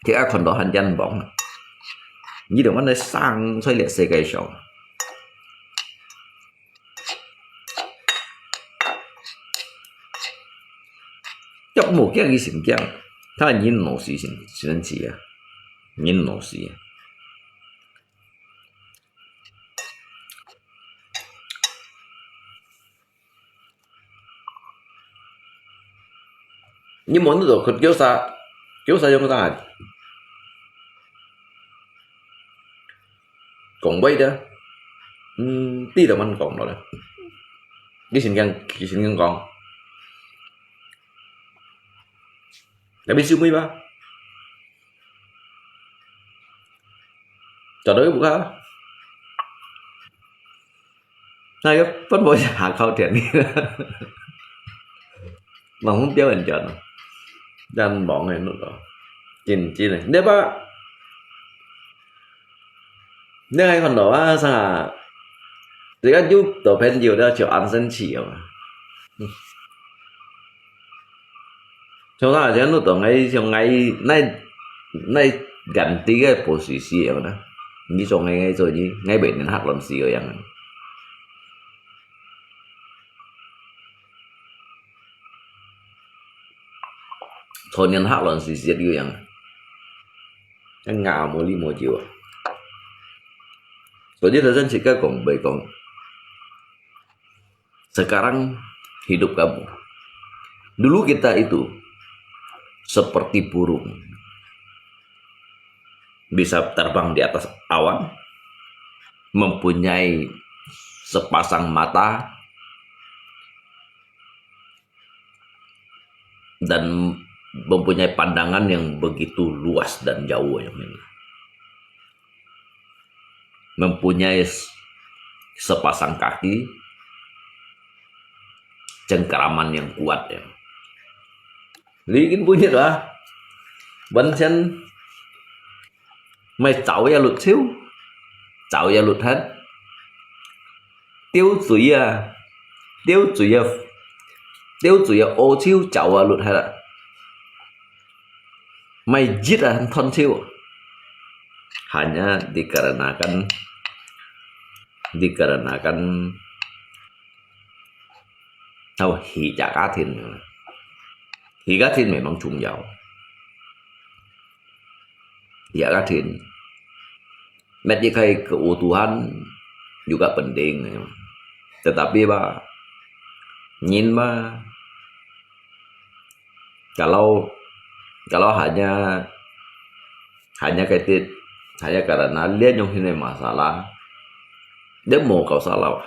自家看到還真忙啊。你就問你生在這世界上。 若無驚佢先驚，他人老死先，先死啊，人老死啊。你問你都叫啥，叫啥用个答案？ 講話的，嗯，知道恁講落咧。佢先驚，佢先驚講。Tapi siapa ba？找到又不看。那个分我下靠点你。Mong muốnပြောmình chọn. Đang mong này nó có. Chín chín này. Nếu ba Nè, hai con đó á, sao à? Thì các chú tổ phen nhiều đó, chiều ăn sân chỉ mà. Trong đó, chiều nó tổ ngay, chiều ngay, nay, nay gần tí cái bộ sĩ sĩ đó. Như trong ngay, ngay rồi, như ngay bệnh nhân hát lon sĩ rồi, yang. Cho nên hát lon sĩ sĩ rồi, yang. Ngà mô li mô chiu. Jadi, Tuhan cakap kong, baik kong. Sekarang hidup kamu. Dulu kita itu seperti burung. Bisa terbang di atas awan, mempunyai sepasang mata, dan mempunyai pandangan yang begitu luas dan jauh yang ini. Mempunyai s-, sepasang kaki, cengkeraman yang kuat yang. Li kin punya lah. Ban chen 咪走也律超，走也律忒。吊水啊，吊水啊，吊水啊，屙超走啊律忒啊。咪熱啊，吞超。Hanya dikarenakan, dikarenakan 到佢家庭，佢家庭memang重要。佢家庭，乜一個keutuhan juga penting. Tetapi ba, nyin ba, kalau, kalau hanya, hanya kaitit, hanya karena lian yung hinay masalah, dia mau kau salah.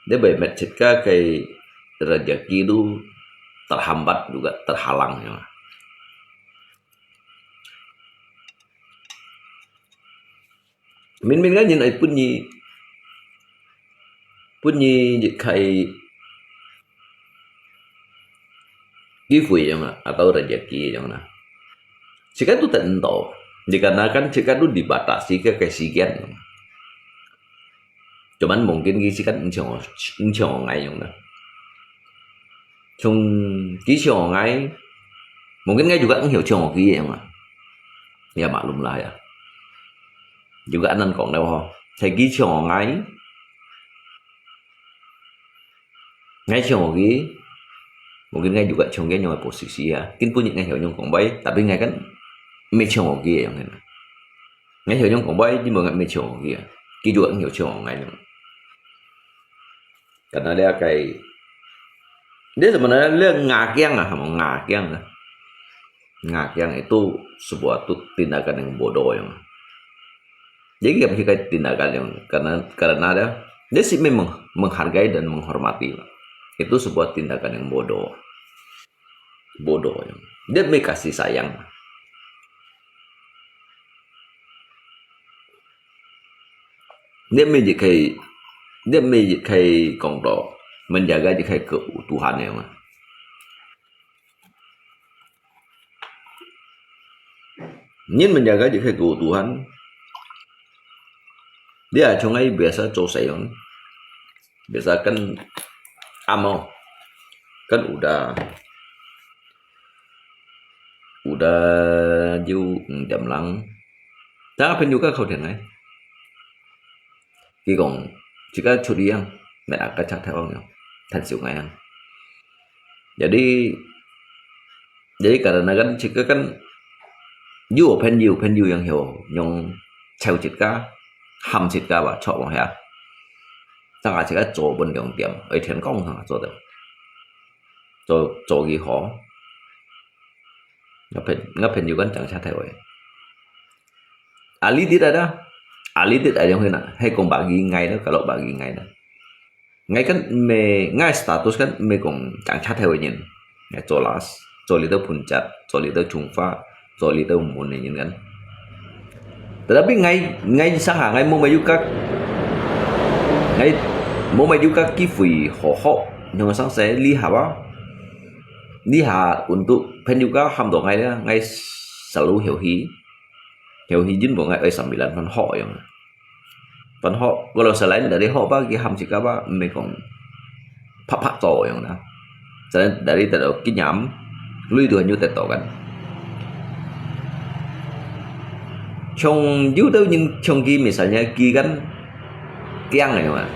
Dia bai met cit ka kay rezeki tu terhambat juga, terhalang ya. Min min kan yin ai pun yi, pun yi kay 機會樣啊，atau rezeki樣啊。時間都等到，你看那看時間都 dibatasi 个个時間。Cuman mungkin佢時間毋像我，毋像我愛樣啦。像佢像我愛，mungkin佢juga毋曉像我佢樣啊。Ya maklum lah ya。Juga anan講了吼，係佢像我愛。 Ngai chong ogi, mungkin ngai juga chong ke nyong posisi ya. Kin pun ngai chong nyong kong bai, tapi ngai kan me chong ogi yang kan. Ngai chong nyong kong bai, di mo ngai me chong ogi ya. Ki juga ngai chong ngai nyong. Karena dia kai, dia sebenarnya dia ngakiang lah, mau ngakiang lah. Ngakiang itu sebuah tu tindakan yang bodoh yang. Jadi, kami kai tindakan yang karena, karena dia, dia sih memang menghargai dan menghormati. Itu sebuah tindakan yang bodoh. Bodoh yang. Dia me kasih sayang. Dia me je kai, dia me je kai kong to, menjaga je kai keutuhan yang. 人們也个就係孤獨很，你也從來biasa做事樣，biasa kan amo, kan udah, udah有五點零，但係朋友个靠天來。 佢講，自家出去樣，來啊，个車頭樣，趁小𠊎樣。Jadi, jadi kadang-kadang自家kan，有朋友，朋友樣曉，樣湊自家，喊自家吧，坐往下。正下自家做分兩點，愛天光正下做到，做，做幾好。 𠊎朋，𠊎朋友kan正車頭个。啊，你知啊，啊，你知啊，樣去哪？係講白語，𠊎咯，kalau白語𠊎咯。𠊎kan毋係，𠊎status kan毋係講正車頭个人。𠊎做las，做裡頭Puncak，做裡頭Chongfa，做裡頭Mon个人kan。Tetapi𠊎，𠊎上下，𠊎無乜有个，𠊎無乜有个機會好好，用上些厲害啊。 你下untuk朋友个喊到𠊎咧，𠊎selalu休息，休息因為𠊎愛三bilan番好樣。番好，kalau selain dari好吧，佢喊自家吧，毋係講白白做樣啦。Selain dari得到經驗，累到很有得到kan。像有兜人像佢，misalnya佢kan，驚个嘛，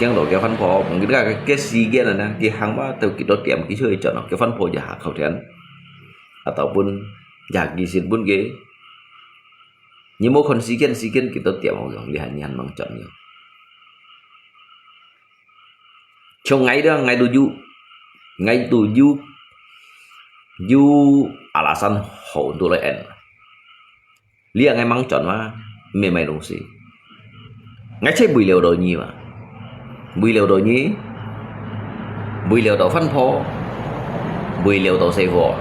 驚到佢番婆，mungkin个，个時間啊，佢行吧，到幾多點，佢就會轉咯，佢番婆就下靠天。Ataupun ya佢先分佢，你無看時間，時間幾多點，𠊎講，你還，你還吂轉呢。像𠊎咧，𠊎都有，𠊎都有，有alasan好都來end。 你啊，𠊎吂轉嘛，毋係買東西。𠊎就為了到你嘛，為了到你，為了到番婆，為了到細伙。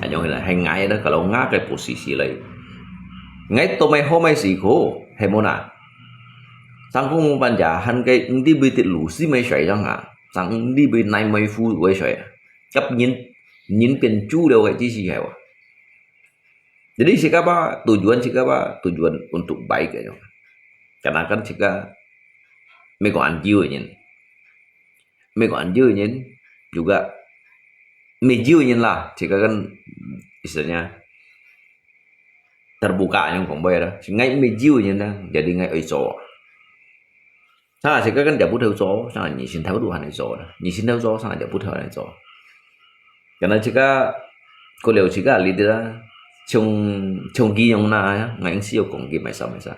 恁樣來，係𠊎个，kalau𠊎个posisi來。𠊎都買好買時候，係無哪？Sangkung ban ya，還个毋知會跌路，死買水樣啊，正毋知會耐買苦會水啊。甲人，人變豬了个，只是係哇。 Jadi自家吧，tujuan自家吧，tujuan untuk baik aja. Karena kan自家，美國安久个人，美國安久个人juga，美久个人啦，自家kan istilahnya terbuka yang講白啦，係𠊎美久个人啦，jadi𠊎愛做。 Sanga自家kan dia不頭做，sanga你先頭都還來做啦，你先頭做，sanga dia不頭還來做。Karena自家，過了自家裡底啦，像，像佢樣那，𠊎應該有講佢買啥買啥。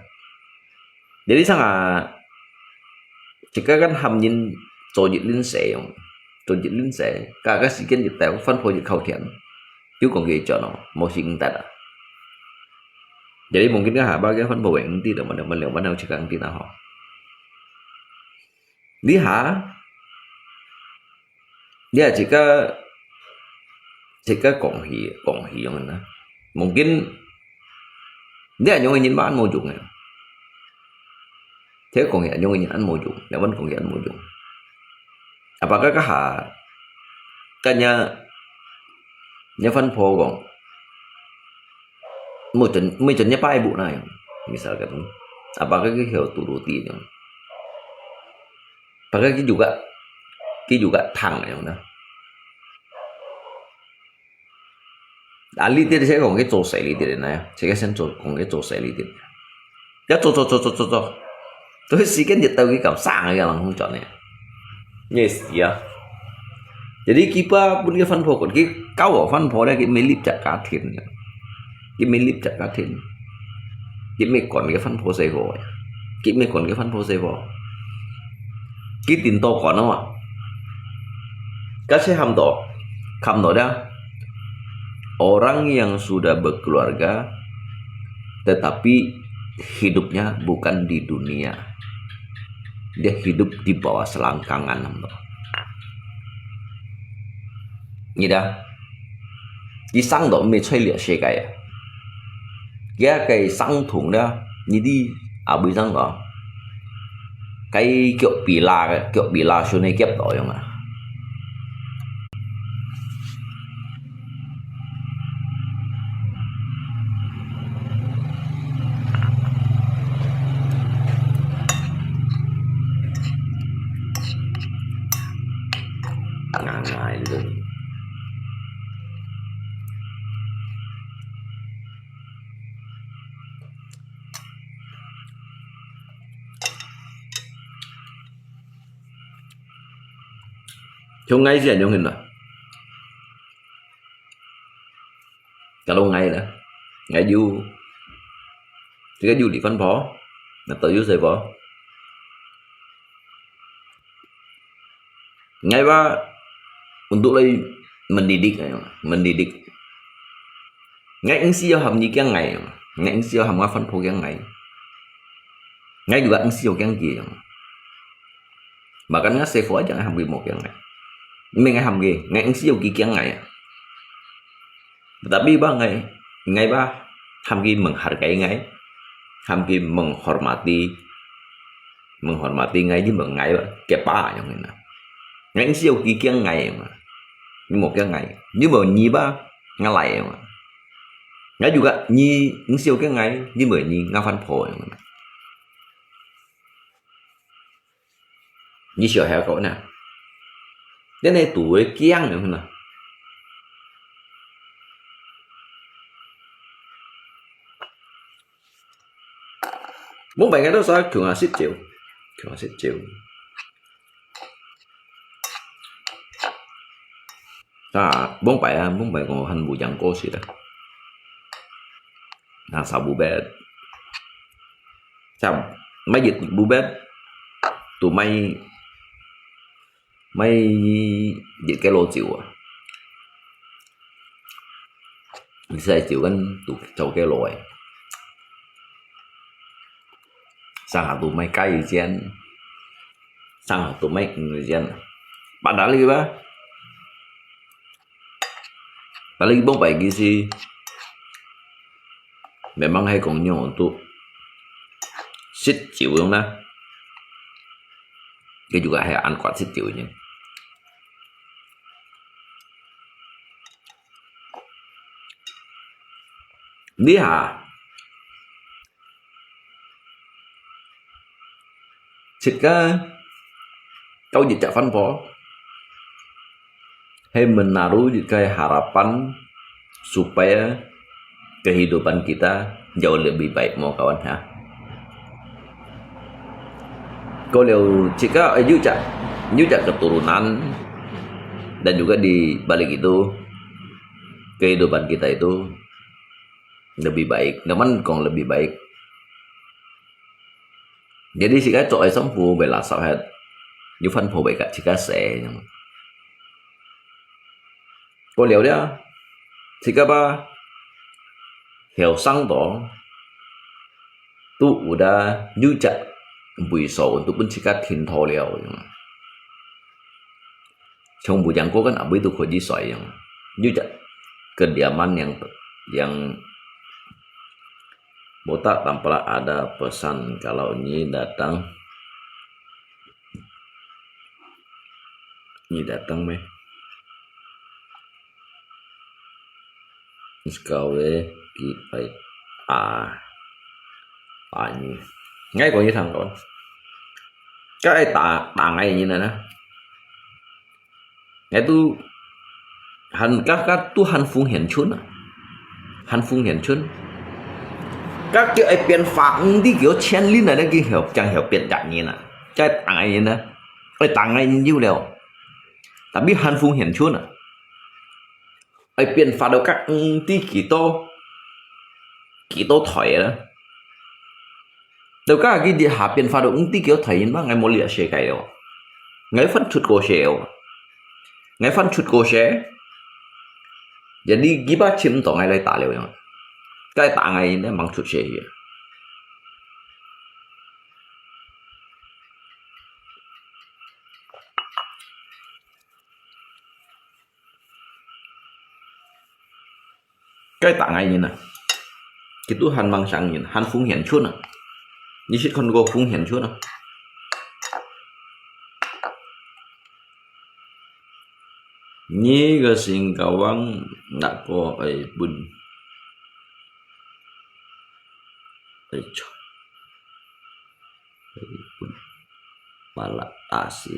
Jadi sanga，自家kan喊人做一輪事樣，做一輪事，加个時間一到，番婆一靠天，又講佢轉咯，無時間得啊。Jadi mungkin kan下把个番婆會毋知，兩萬兩萬兩萬兩自家毋知啦吼。 你下，你下自家，自家講起，講起樣啦。Mungkin，你恁樣个人嘛，恁無用个。自家講起恁樣个人，恁無用，兩萬講起恁無用。Apakah个下，kan ya，你番婆講， 每陣，每陣一擺步那樣，misal kan。Apakah佢曉turuti樣？Apakah佢juga，佢juga聽樣呢？啊，你這些講佢做事你這呢，這個先做，講佢做事你這。要做做做做做做，做時間就到佢搞生个人空轉呢。 Yes，呀。Jadi佢把分个番婆管，佢教我番婆咧，佢毋係立隻家庭，佢毋係立隻家庭，佢毋係管个番婆細伙，佢毋係管个番婆細伙，佢頂多管啊嘛。Kasi喊到，喊到咧，orang yang sudah berkeluarga tetapi hidupnya bukan di dunia. Dia hidup di bawah selangkangan，你知道？佢生到毋係在這世界啊。佢个生同了，你知阿妹怎講？該腳比拉个，腳比拉船个夾到樣啊。像𠊎係恁樣个啦。假如𠊎啦，𠊎有，自家有離婚婆，那都有細婆。 𠊎話，untuk來mendidik，mendidik。𠊎毋需要喊你驚𠊎，𠊎毋需要喊𠊎番婆驚𠊎。𠊎juga毋需要驚佢。Bahkan𠊎細婆aja𠊎喊佢莫驚𠊎。毋係𠊎喊佢，𠊎毋需要佢驚𠊎。Tapi bah ngai, ngai bah, ham ki menghargai ngai, ham ki menghormati, menghormati ngai, ni meng ngai bah, ke pa yang na. Ngai siu ki kiang ngai ma. Ni mo kiang ngai. Ni mo ni bah, ngalai ma. Ngai juga ni siu kiang ngai, ni mo ni ngafan po yang na. Ni siu hai ko na. Dia ne tu kiang yang na. Mong pai ngai to sa kiu nga sit jiu. Kiu nga sit jiu. Sa mong pai a, mong pai ko han bu yang ko sit a. Na sa bu bet. Sa mai yit bu bet. Tu mai 買一个老酒啊。你使酒跟都做个落诶。上下都买雞一件，上下都买魚一件，八達里吧。Paling bông pai gisi. Memang hai kong nyo untuk sit chiu yong na. Cái juga hai ăn quạt sit chiu nyo. Đi hả? Chika, kau jejak fan po. Hai menaruh jika harapan supaya kehidupan kita jauh lebih baik mo kawan ha. Kau liu chika, eh, jejak, jejak keturunan dan juga di balik itu kehidupan kita itu lebih baik. Naman kong lebih baik. Jadi sika chok ai sampu bai la sap het. Yu fan po bai kat sika se. Ko liu dia. Sika ba. Hiu sang to. Tu udah yu jak bui so tu pun sika thin tho liu. Chong bu jang ko kan abui tu ko ji soi yang. Yu jak kediaman yang yang Botak Tampalak ada pesan kalau Nyi datang. Nyi datang meh. Skawe ki ai a. A Nyi. Ngai ko Nyi thang kon. Ka ai ta ta ngai Nyi na na. Ngai tu han ka ka tu han phung hian chun à. Han phung hian chun. Ka kêu ai pian fa ng di kêu chen lin à, ki hiu chang hiu pian dak nyin à. Chai tang ai nyin à. Ai tang ai nyin yu liu. Tapi han phung hian chun à. Ai pian fa do ka ng di ki to. Ki to thoi à. Tau ka ki di ha pian fa do ng ti kêu thai yin ma ngai mo lia she kai yo. Ngai fan chut ko she yo. Ngai fan chut ko she. Jadi giba chim to ngai lai ta liu yang. Kai ta ngai ne mang chut she ye. Kai ta ngai yin à. Kitu han mang sang yin, han phung hian chun à. Ni sit kon go phung hian chun à. Ni ga sing kawang nak ko ai bun. Ai cho. Ai bun. Pala tasi.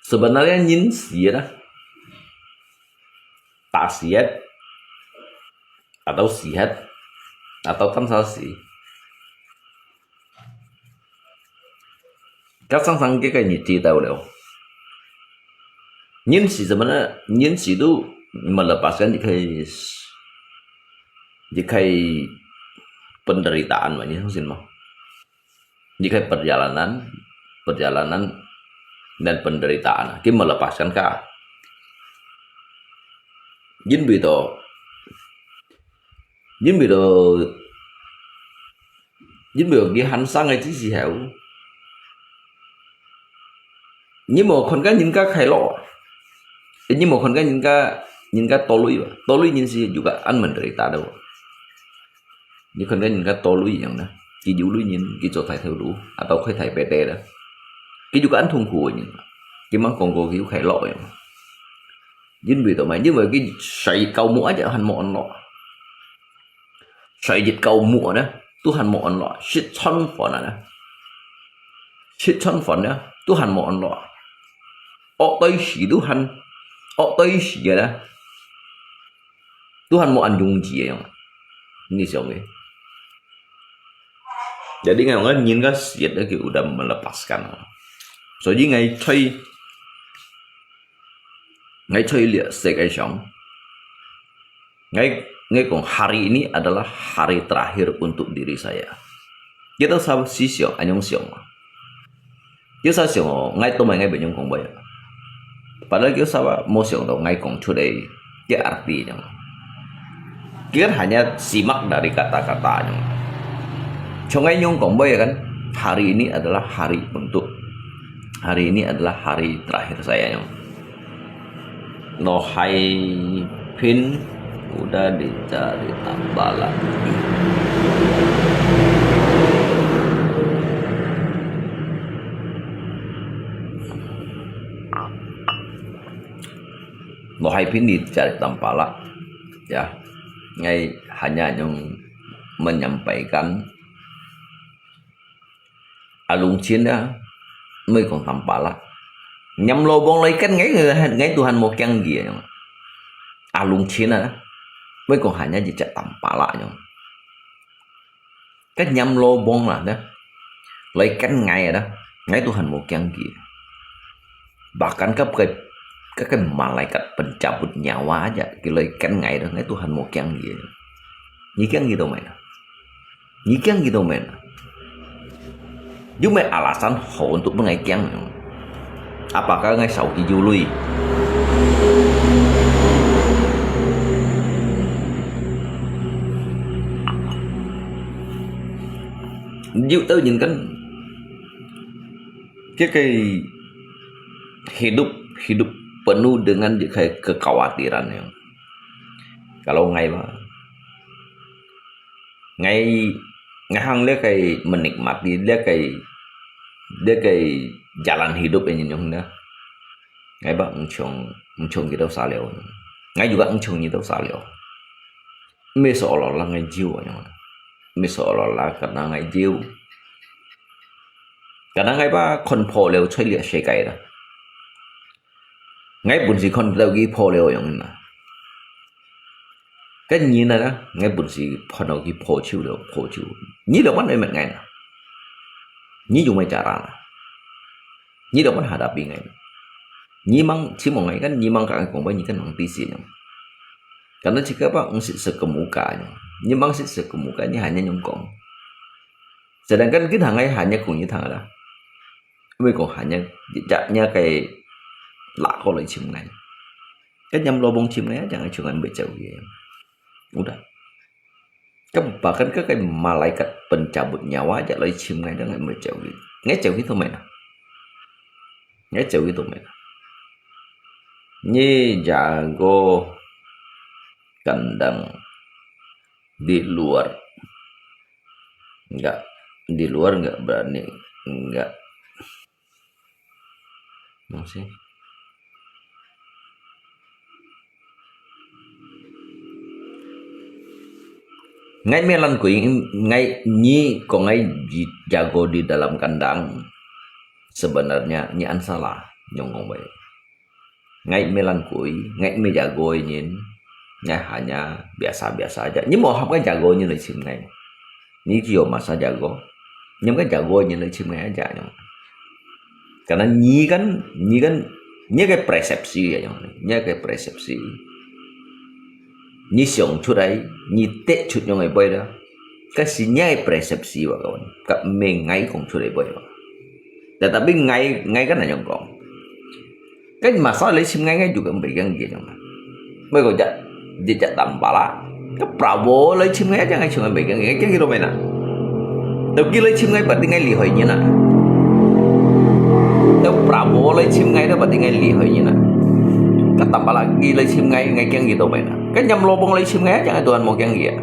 Sebenarnya nyin siet ah. Tak siet. atau sihat, atau tamsa si. Kasang-sang ke kai ni ti tau leo. Nyin si zaman na, nyin si tu melepaskan di kai, di kai penderitaan ma, nyin sin ma. Di kai perjalanan, perjalanan dan penderitaan. Ki melepaskan ka. Nyin bi to, nyin bi to, nyin bi to ki han sang ai ti si hau. Nyi mo khon ka nyin ka khai lo. Nyi mo khon ka nyin ka, nyin ka to lui ba. To lui nyin si juga an menderita do. Nyi khon ka nyin ka to lui yang na. Ki ju lui nyin, ki cho thai thêu lu, atau khai thai pete da. Ki juga an thung khu nyin. Ki mang kong ko ki khai lo yang. Nyin bi to mai, nyin bi ki sai kau mu aja han mo an lo. Sai jit kau mu na, tu han mo an lo. Sit chon fon na. Sit chon fon na, tu han mo an lo. Ok toi si tu han, ok toi si na. Tu han mo an yung ji yang. Ni siang ke. Jadi ngai ngai nyin ka siat lagi udah melepaskan. So, jadi ngai choi, ngai choi lihat sek ai siang. Ngai, ngai kong hari ini adalah hari terakhir untuk diri saya. Kita sa si siang, anyong siang. Kita sa siang, ngai to mai ngai benyong kong bai. Padahal kita sa mo siang to ngai kong today. Ki arti nyong. Kita hanya simak dari kata-kata nyong. Chong ngai nyong kong bai kan, hari ini adalah hari untuk, hari ini adalah hari terakhir saya nyong. Lo hai pin udah dicari tambala. Lo hai pin dicari tambala. Ya, ngai hanya nyong menyampaikan Alung chin a, mui kong tampala. Nyam lo bong lai kan ngai, ngai Tuhan mo kiang gi a. Alung chin a, mui kong hanya ji chat tampala nyong. Kan nyam lo bong la na. Lai kan ngai na, ngai Tuhan mo kiang gi. Bahkan ka kai, ka kai malaikat pencabut nyawa aja, ki lai kan ngai na, ngai Tuhan mo kiang gi. Nyi kiang gi to mai na. Nyi kiang gitu men. Yuk men alasan hau untuk mengai kiang. Apakah ngai sau ki yului? Yuk tahu nyin kan. Kaya hidup, hidup penuh dengan kaya kekhawatiran yang. Kalau ngai mah. Ngai, ngai hang liak kai menikmati, liak kai, liak kai jalan hidup ini nyong na. Ngai ba engchong, engchong kita salio. Ngai juga engchong kita salio. Mbe seolah-olah ngai jiu nyong. Mbe seolah-olah karena ngai jiu. Karena ngai ba kon po leo chui liak sekai da. Ngai pun si kon tau ki po leo nyong na. Kan nyi na na, ngai pun si phano ki pho chiu leo, pho chiu. Nyi leo wan ai met ngai na. Nyi yung mai cara na. Nyi leo wan hadapi ngai na. Nyi mang, chi mong ngai kan, nyi mang ka ngai kong bai, nyi kan mang ti si nyong. Karena jika ba, ng si sekemuka nyong. Nyi mang si sekemuka, nyi hanya nyong kong. Sedangkan kin hangai hanya kong nyi thang ada. Mui kong hanya, jak nya kai lak ko lai chim ngai. Kan nyam lobong chim ngai, jangan chungan becau ye. Udah. Kan bahkan ka kai malaikat pencabut nyawa aja lai chim ngai dengan becau ye. Ngai jauh itu main. Ngai jauh itu main. Nyi jago kandang di luar. Enggak. Di luar enggak berani. Enggak. Masih. Ngai melan kui, ngai nyi ko ngai ji-, jago di dalam kandang. Sebenarnya nyi an salah nyong kong bai. Ngai melan kui, ngai me jago nyin. ，𠊎hanya biasa-biasa aja. 你無合𠊎jago，你來尋𠊎。你只有masa jago，你毋該jago，你來尋𠊎aja。Karena你kan，你kan，你个persepsi ya，你个persepsi。你想出來，你得出樣个杯啦，該係你个persepsi，我講，該毋係𠊎講出來杯嘛。Tetapi𠊎，𠊎kan恁樣講。該masa來尋𠊎，𠊎就講毋會驚佢樣啊。毋係講隻，一隻Tampalak，該Prabowo來尋𠊎，一隻𠊎尋𠊎毋會驚佢，驚佢做咩啦？到佢來尋𠊎，berarti𠊎厲害人啊。到Prabowo來尋𠊎，到berarti𠊎厲害人啊。該Tampalak佢來尋𠊎，𠊎驚佢做咩啦？該Nyam Lobong來尋𠊎，一隻𠊎都還無驚佢啊。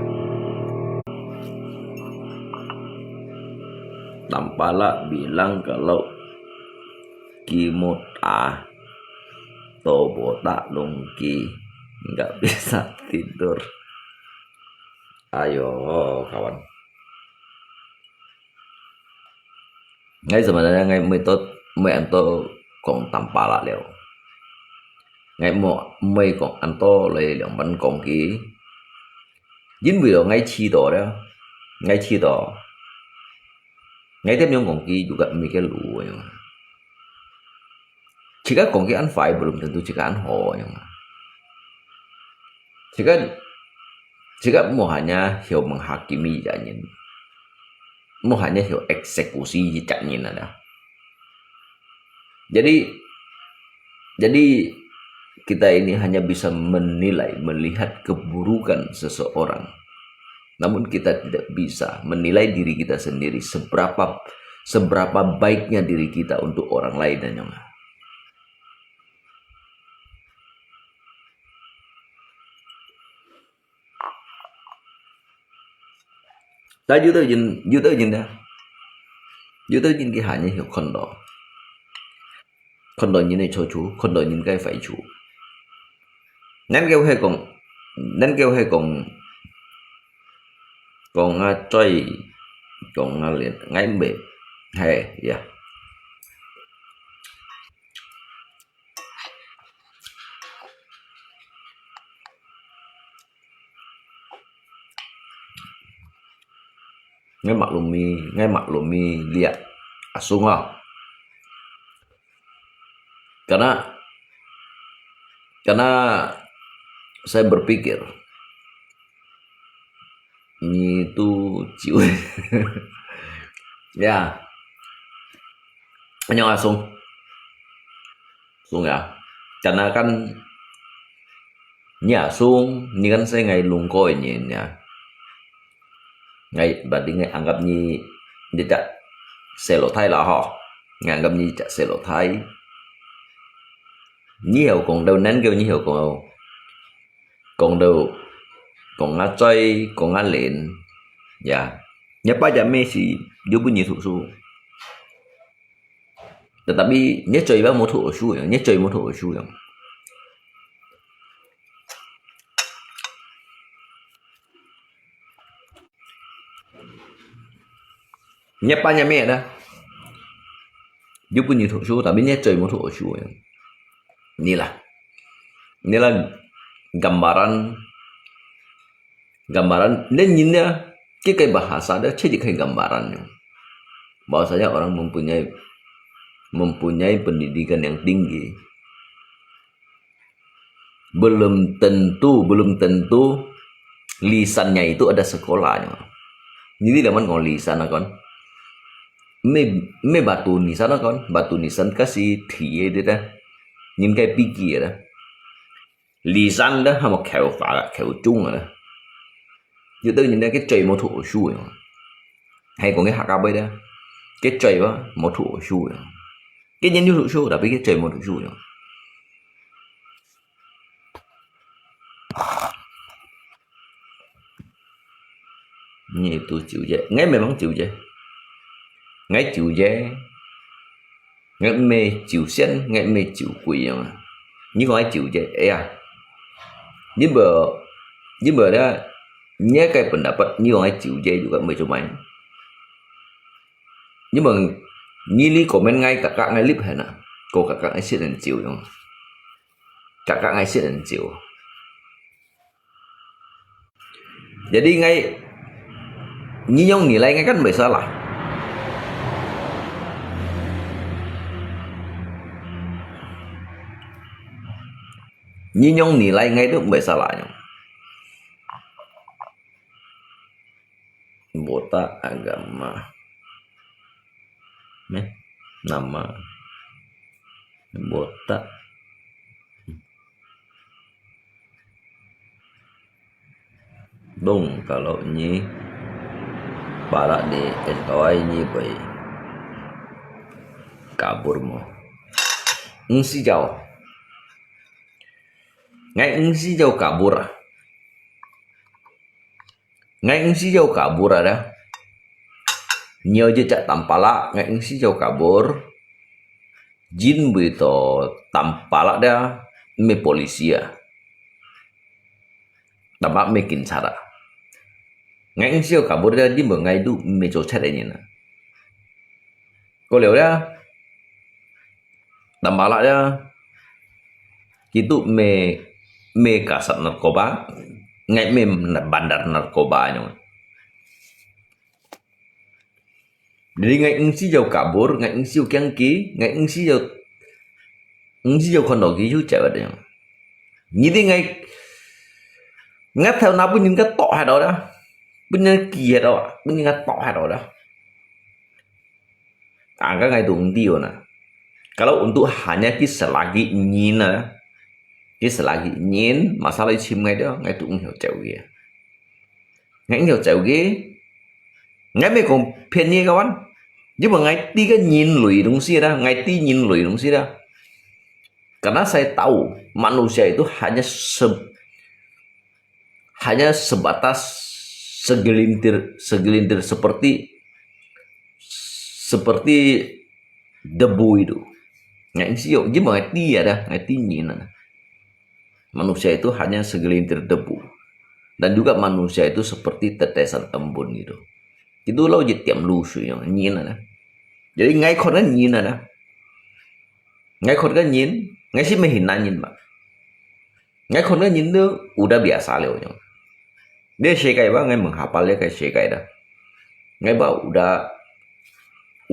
Tampalak bilang kalau Kimut ah, to botak lungki, nggak bisa tidur. Ayo, kawan. Ngai sebenarnya ngai mui to, mui anto kong Tampalak liao. Ngai mo, mui kong anto le liang ban kong ki. Yin wi lo ngai chi to liao. Ngai chi to. Ngai tem yong kong ki juga mi ke lu yong. Chika kong ki an fai belum tentu chika an ho yong. Chika, chika mo hanya hiu menghakimi ya nyin. Mo hanya hiu eksekusi ya nyin ada. Jadi, jadi kita ini hanya bisa menilai, melihat keburukan seseorang. Namun kita tidak bisa menilai diri kita sendiri seberapa seberapa baiknya diri kita untuk orang lain dan yang Ta yuta yin, yuta yin da. Yuta yin ki hanya hiu kondo. Kondo yin ni cho chu, kondo yin kai fai chu. Nan kêu he kong, nan kêu he kong, kong a choi, kong a lien, ngai mbe, he, ya. Ngai maklumi, ngai maklumi liak asung ah. Karena, karena saya berpikir, nyi tu ciu. Ya. Annyeong asung. Sung ya. Karena kan, nyi asung, nyi kan saya ngai lungkoi nyi ya. Ngai, berarti ngai anggap nyi tidak selotai lah ho. Ngai anggap nyi tidak selotai. Nyi hiu kong tau, nan kêu nyi hiu kong tau. Kong tau, kong a choi, kong a len. Ya. Nyi pa ya me si, yu bu nyi thu su. Tetapi, nyi choi ba mo thu su yang, nyi choi mo thu su yang. Nyi pa nyi me da. Yu bu nyi thu su, tapi nyi choi mo thu su yang. Ni lah. Ni lah gambaran, gambaran, dan nyi na, kita bahasa da, cek kai gambaran yang. Bahwasanya orang mempunyai, mempunyai pendidikan yang tinggi. Belum tentu, belum tentu lisannya itu ada sekolahnya. Nyi di laman kong lisan akon. Me, me batu nisan akon, batu nisan kasi thiye de da. Nyin kai piki da. Lisan da, hamo kheu fa, kheu chung da. Yu tau nyin da ke choi mo thu su yang. Hai kong ke Hakka bai da. Ke choi ba, mo thu su yang. Ke nyin yu thu su, tapi ke choi mo thu su yang. Nyi tu ciu je. Ngai memang ciu je. Ngai ciu je. Ngai me ciu sian, ngai me ciu kui yang. Nyi kong ngai ciu je. Eh ya. Nyi bo, nyi bo da, nyi kai pendapat, nyi kong ngai ciu je juga me cumai. Nyi bo, nyi li komen ngai kakak ngai lip hena. Ko kakak ngai sit en ciu yang. Kakak ngai sit en ciu. Jadi ngai, nyi nyong nilai ngai kan mbai salah. Nyi nyong nilai ngai tu mbai salah nyong. Botak agama. Nè? Nama. Botak. Dong, kalau nyi, palak di es kawai nyi bai kabur mo. Eng si jau. Ngai eng si jau kabur ah. Ngai eng si jau kabur ada. Nyo je cak tampalak, ngai eng si jau kabur. Jin bui to tampalak dia, me polisi ah. Tampalak me kinsa ah. Ngai eng si jau kabur dia, jin bui ngai tu me cho chat ini na. Ko liu dia. Tampalak dia. Kitu me, me kasat narkoba, ngai me bandar narkoba nyo. Jadi ngai eng si jau kabur, ngai eng si jau kiang ki, ngai eng si jau, eng si jau khon do ki yu cai wat nyo. Nyi di ngai, ngat thau na pun nyin ka tok hai do da. Pun nyin ki hai do, pun nyin ka tok hai do da. Angka ngai tu eng ti na. Kalau untuk hanya ki selagi nyin na, ki selagi nyin, masalah chim ngai dia, ngai tu eng hiau cau ge. Ngai eng hiau cau ge. Ngai me kong phian nyi kawan. Jiwa ngai ti ka nyin lui dong si da, ngai ti nyin lui dong si da. Karena saya tahu manusia itu hanya se-, hanya sebatas segelintir, segelintir seperti, seperti debu itu. Ngai eng si jau, jiwa ngai ti ada, ngai ti nyin ada. Manusia itu hanya segelintir debu. Dan juga manusia itu seperti tetesan embun gitu. Itu lau je tiam lu sui yang nyin ada. Jadi ngai khon kan nyin ada. Ngai khon kan nyin, ngai si me hin nan nyin ba. Ngai khon kan nyin tu udah biasa liu nyong. Dia sekai ba ngai menghapal dia kai sekai dah. Ngai ba udah,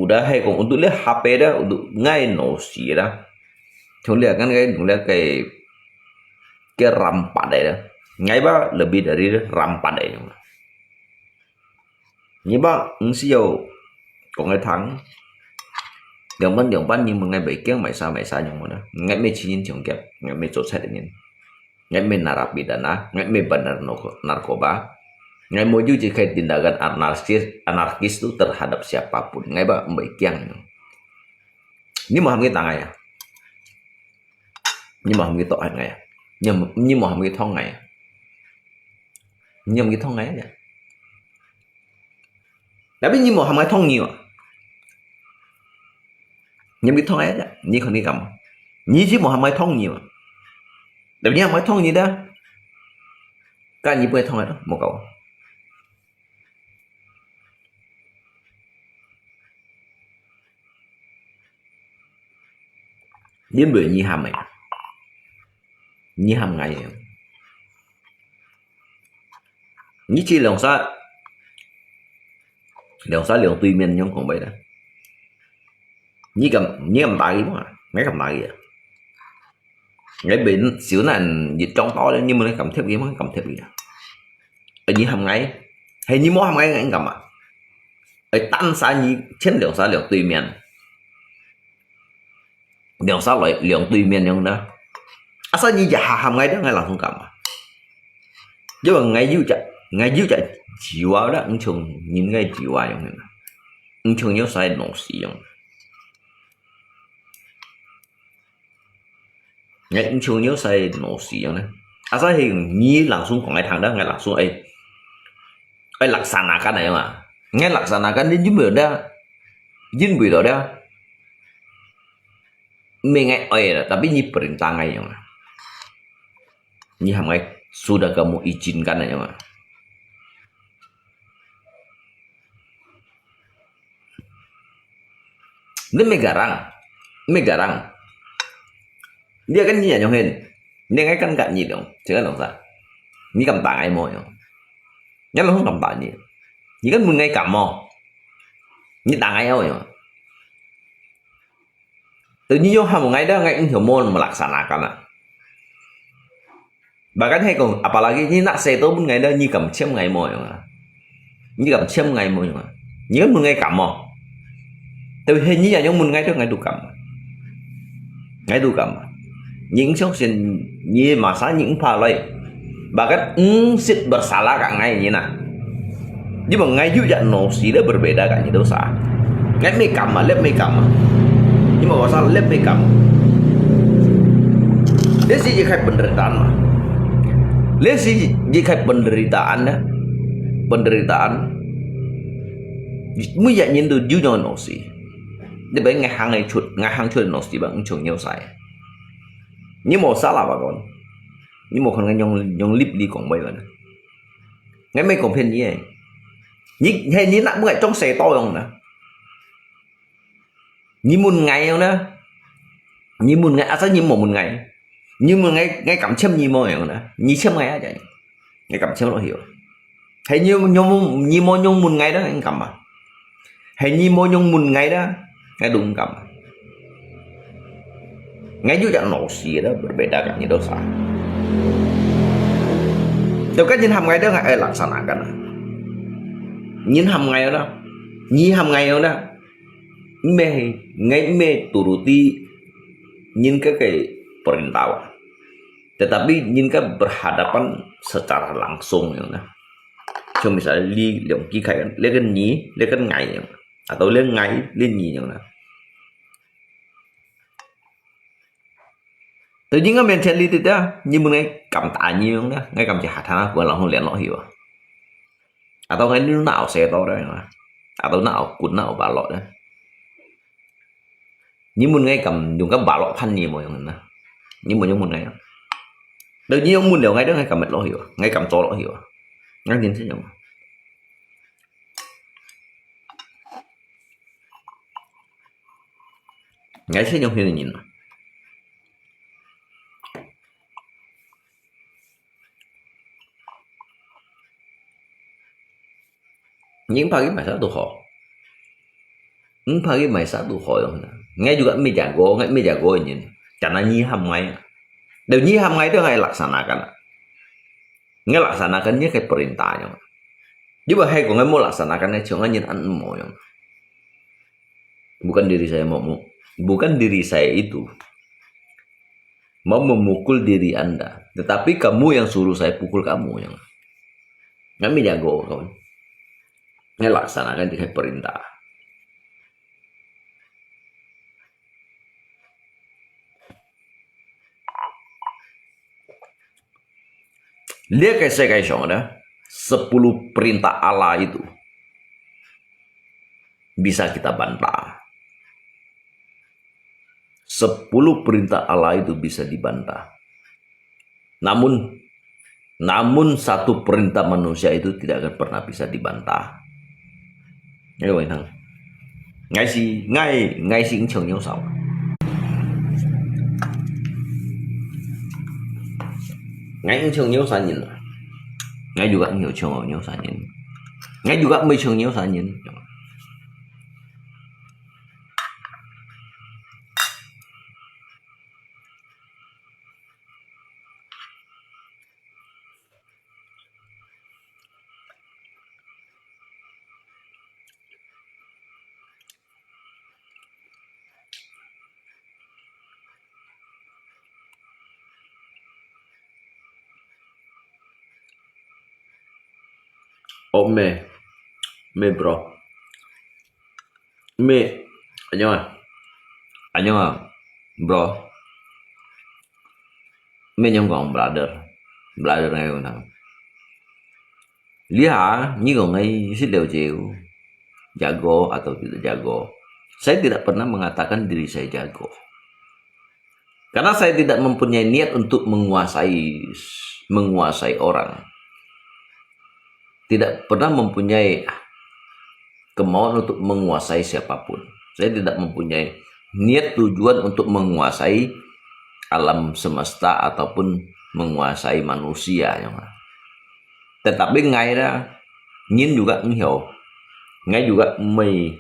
udah hai kong untuk lia hape dah, untuk ngai no si dah. Chong lia kan ngai nung lia kai, kai rampat dah. Ngai ba lebih dari rampat dah. Nyi ba eng si jau kong ngai thang. Liang ban liang ban nyi mengai bai kiang mai sa mai sa nyong mo na. Ngai me chi nyin chong kiang, ngai me cho chat nyin. Ngai me narapidana, ngai me bandar narko-, narkoba. Ngai mo ju je kai tindakan anarkis, anarkis tu terhadap siapapun. Ngai ba bai kiang. Nyi mo ham ngai tang ngai ya. Nyi mo ham ngai tok ngai ya. Nyi mo, nyi mo ham ngai thong ngai ya. Nyi ham ngai thong ngai ya. Tapi nyi mo ham ngai thong nyi wa. Nyi ham ngai thong ngai ya. Nyi khon nyi kam. Nyi ji mo ham ngai thong nyi wa. Tapi nyi ham ngai thong nyi da. Ka nyi pui thong ngai da. Mo kau. Yin bui nyi ham ngai. Nyi ham ngai. Nyi chi liang sa, liang sa liang tui mian nyong kong bai da. Nyi kam, nyi kam ta ki mo, ngai kam ta ki. Ngai bin siu nan yit chong to le, nyi mo ngai kam thiap ki mo, kam thiap ki. Nyi ham ngai. Hai nyi mo ham ngai ngai kam a. Ai tan sa nyi chen liang sa liang tui mian. Liang sa lai, liang tui mian nyong na. Asa nyi ja ha ham ngai da ngai langsung kam a. Jiwa ngai yu ja, ngai yu ja jiwa da, eng chong nyin ngai jiwa nyong na. Eng chong nyo sai no si nyong. Ngai eng chong nyo sai no si nyong na. Asa he nyi langsung kong ngai thang da, ngai langsung ai, ai laksanakan ai ma. Ngai laksanakan din jumpa da. Jin bui da. Me ngai oi da, tapi nyi perintah ngai yang. Nyi ham ngai sudah kamu izinkan yang. Ni me garang. Me garang. Dia kan nyi yang hen. Ni ngai kan kat nyi dong. Jangan dong sa. Nyi kam tang ai mo yang. ，𠊎老公敢打你，你敢問𠊎敢無？你打𠊎愛仰？ Teu你又喊𠊎，dah𠊎應承無melaksanakan啊。Bahkan係講，apalagi你拿石頭問𠊎，dah你敢簽𠊎無樣啊？你敢簽𠊎無樣啊？你問𠊎敢無？Teu係你恁樣問𠊎，dah𠊎都敢。𠊎都敢。你相信你masa你怕來。 Bahkan engsit bersalah ka ngai nyi na. Di ba ngai juga nosi le berbeda ka nyi dosa. Ngai mei kam ma, le mei kam ma. Di ba pasal le mei kam. Le si jikai penderitaan ma. Le si jikai penderitaan na. Penderitaan. Mui ya nyin tu juga nosi. Di ba ngai hang ai chut, ngai hang chut nosi ba ngchong nyau sai. Nyi mo salah ba kon. Nyi mo kon ngai nyong nyong lip li kong bai ba na. Ngai mei kong phiên nyi ai. Nyi he nyi nak mui chong se to yong na. Nyi mun ngai yong na. Nyi mun ngai asa nyi mo mun ngai. Nyi mun ngai ngai kam chem nyi mo yong na. Nyi chem ngai a jai. Ngai kam chem lo hiu. He nyi nyong nyi mo nyong mun ngai da ngai kam ba. He nyi mo nyong mun ngai da ngai dum kam. Ngai juga nosi da berbeda ka nyi dosa. Teu ka nyin ham ngai da ngai ai laksanakan. Nyin ham ngai da. Nyi ham ngai da. Mei ngai mei turuti nyin ka kai perintah. Tetapi nyin ka berhadapan secara langsung yong na. Cuma misalnya li liong kikai kan, le kan nyi, le kan ngai yong. Atau le ngai, le nyi yong na. Teu nyi ngai mien chien li ti ta, nyi mun ngai kam ta nyi yong na, ngai kam chi hat hana ku lang hong lian lo hiu. Atau ngai ni na au se to da yong na. Atau na au kun na au ba lo da. Nyi mun ngai kam, yung kam ba lo phan nyi mo yong na. Nyi mun yung mun ngai. Teu nyi yung mun liao ngai da ngai kam met lo hiu. Ngai kam cho lo hiu. Ngai nyin se yong. Ngai se yong hiu nyin. Nyi pagi mai sa tu ho. Nyi pagi mai sa tu ho yong na. Ngai juga mi jago, ngai mi jago nyin. Chana nyi ham ngai. Teu nyi ham ngai teu ngai laksanakan. Ngai laksanakan nyi kai perintah yong. Di ba hai ko ngai mo laksanakan ngai chong ngai nyin an mo yong. Bukan diri saya mau, bukan diri saya itu mau memukul diri Anda, tetapi kamu yang suruh saya pukul kamu yang. Ngai mi jago kawan. Ngai laksanakan di kai perintah. Lihat ke saya kaisong ada sepuluh perintah Allah itu bisa kita bantah. Sepuluh perintah Allah itu bisa dibantah. Namun, namun satu perintah manusia itu tidak akan pernah bisa dibantah. Ngai wai nang. Ngai si, ngai, ngai si ngcheng nyau sao. Ngai ngcheng nyau sa nyin. Ngai juga ngcheng nyau sa nyin. Ngai juga mei cheng nyau sa nyin. Oh, me. Me, bro. Me. Anyo ah. Anyo ah, bro. Me nyong kong brother. Brother ngai kong nang. Lihat, nyi kong ngai sit liu jiu. Jago atau tidak jago. Saya tidak pernah mengatakan diri saya jago. Karena saya tidak mempunyai niat untuk menguasai menguasai orang. Tidak pernah mempunyai kemauan untuk menguasai siapapun. Saya tidak mempunyai niat tujuan untuk menguasai alam semesta ataupun menguasai manusia. Tetapi ngai ra 人有个毋曉，𠊎有个毋會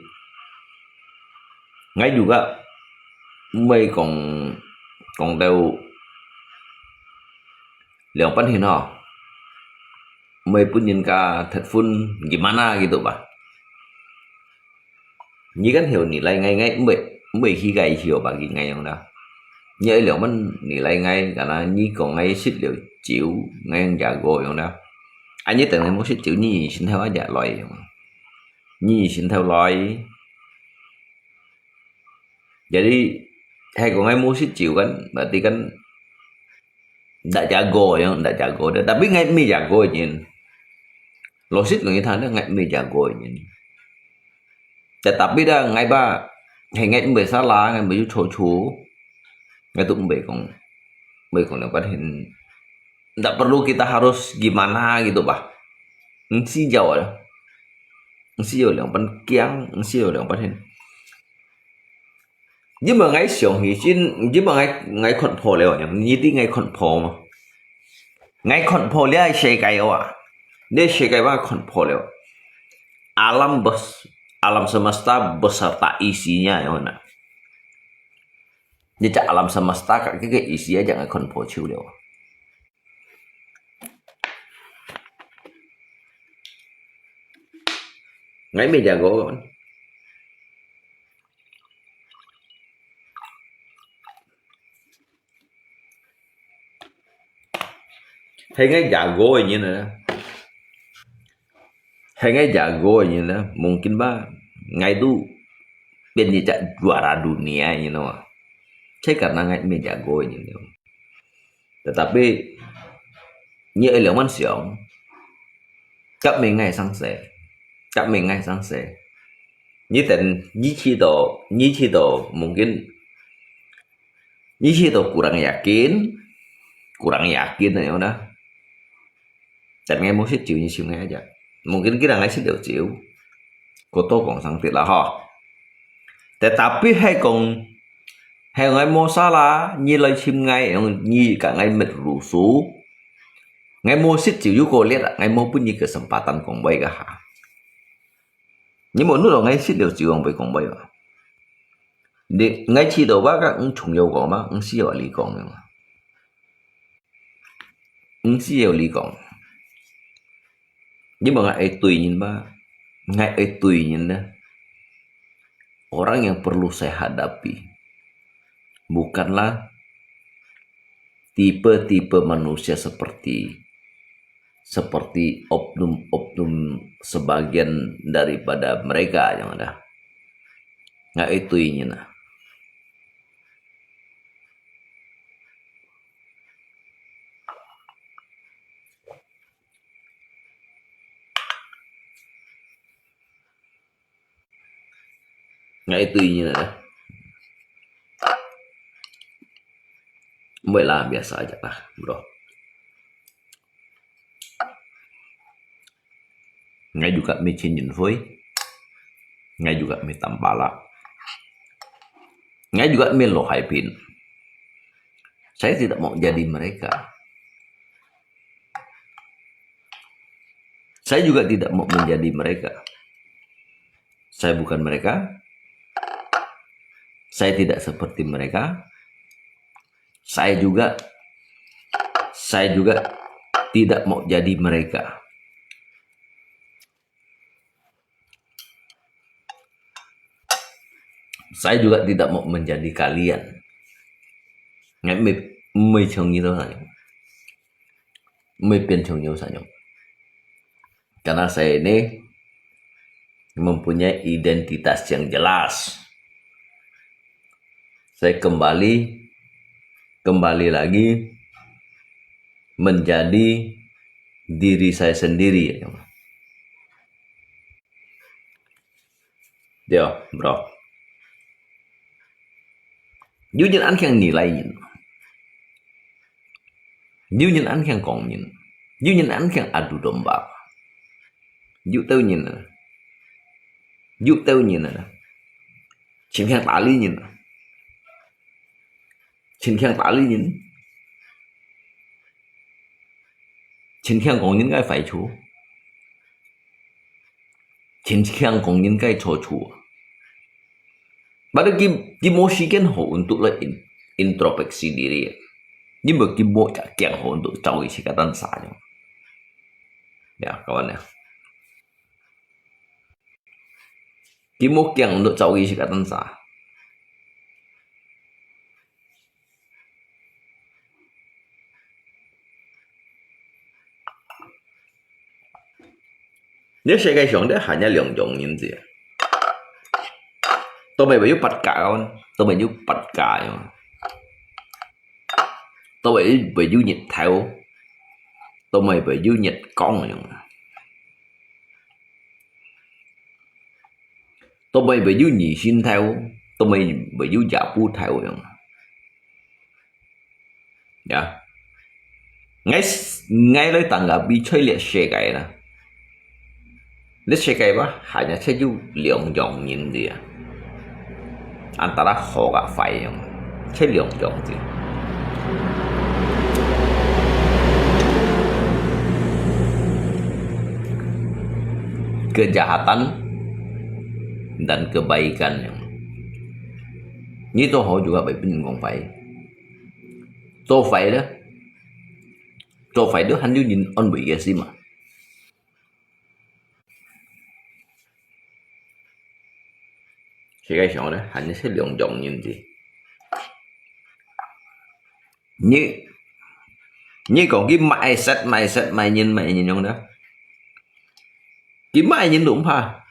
，𠊎有个毋會講，講到兩半天吼，毋會分人家忒分，gimana gitu吧。你kan曉你來，𠊎，𠊎毋會，毋會去該曉吧，佢，𠊎樣啦。你愛兩半你來𠊎，karena你講𠊎食了酒，𠊎樣jago樣啦。啊，你等下無食酒，你先頭啊，也來樣。你先頭來。Jadi，係講𠊎無食酒kan，berarti kan ndak jago yang, ndak jago dah. Tapi ngai mi jago nyin. Losit ngai than dah ngai mi jago nyin. Tetapi dah ngai ba, hai ngai mi salah, ngai mi cho cho. Ngai tu mi kong, mi kong dapat hin. Ndak perlu kita harus gimana gitu bah. Nsi jauh dah. Nsi jauh liang pan kiang, nsi jauh liang pan hin. 因為𠊎想起先，因為𠊎，𠊎看破了，你知𠊎看破嗎？𠊎看破了世界哇，這世界𠊎看破了。Alam bes-，alam semesta beserta isinya，有無？你這alam semesta，佢个意思啊，𠊎看破手了。 Ngai mi jago kan. Hai ngai jago nyin na. Hai ngai jago nyin na. Mungkin ba ngai tu pian ni cak juara dunia nyin na. Cai karena ngai mi jago nyin na. Tetapi，你愛兩萬想，甲明愛生事，甲明愛生事。你等，你試到，你試到，mungkin，你試到kurang yakin，kurang yakin那樣啦。 Tapi ngai無食酒，你尋𠊎aja。Mungkin kira ngai食了酒，過多講聲得啦吼。Tetapi係講，係ngai無salah，你來尋𠊎，你甲ngai met rusuh，ngai無食酒又過烈啊，ngai無分你kesempatan講話个哈。你無弄到ngai食了酒，會講話啊？你，ngai試到話个，嗯，重要講嘛，嗯，需要你講个嘛。 Nsi有你講，你問𠊎愛對人吧，𠊎愛對人呢。Orang yang perlu saya hadapi bukanlah tipe-tipe manusia seperti, seperti oknum-oknum sebagian daripada mereka yang ada. Ngai itu ingin lah. Ngai itu ingin lah. Boleh lah, biasa aja lah, bro. Ngai juga mi chin yin fui. Ngai juga mi tampala. Ngai juga mi lo hai pin. Saya tidak mau jadi mereka. Saya juga tidak mau menjadi mereka. Saya bukan mereka. Saya tidak seperti mereka. Saya juga, saya juga tidak mau jadi mereka. Saya juga tidak mau menjadi kalian. Ngai mi, mi chong ni to sanyo. Mi pian chong ni sanyo. Karena saya ini mempunyai identitas yang jelas. Saya kembali, kembali lagi menjadi diri saya sendiri. Dio, bro. Yu nyen an khiang ni lai nyen. Yu nyen an khiang kong nyen. Yu nyen an khiang adu domba. Yu teu nyen. Yu teu nyen. Chin khiang tali nyen. Chin khiang tali nyen. Chin khiang kong nyen ngai fai chu. 真正講人个錯處啊。Padahal佢，佢無時間好untuk來in-，introspeksi diri啊。因為佢無隻驚好untuk走去自家單儕樣。Ya，kawan ya。佢無驚untuk走去自家單儕。 這世界上這還有兩種人啫，都會有八家哦，都會有八家哦，都會，會有日頭，都會，會有日光樣，都會，會有二仙頭，都會，會有夜晡頭樣。 Ya，𠊎，𠊎來tanggapi在這世界啦。這世界吧，hanya只有兩種人啫。Antara好佮壞樣，只兩種啫。Kejahatan dan kebaikan yang. 你做好就會分人講壞。 做壞了，做壞了還有人安慰个心嘛。世界上呢，還有這兩種人啫。你，你講佢麼个set，麼个set，麼个人，麼个人樣呢？ 佢麼个人都毋怕，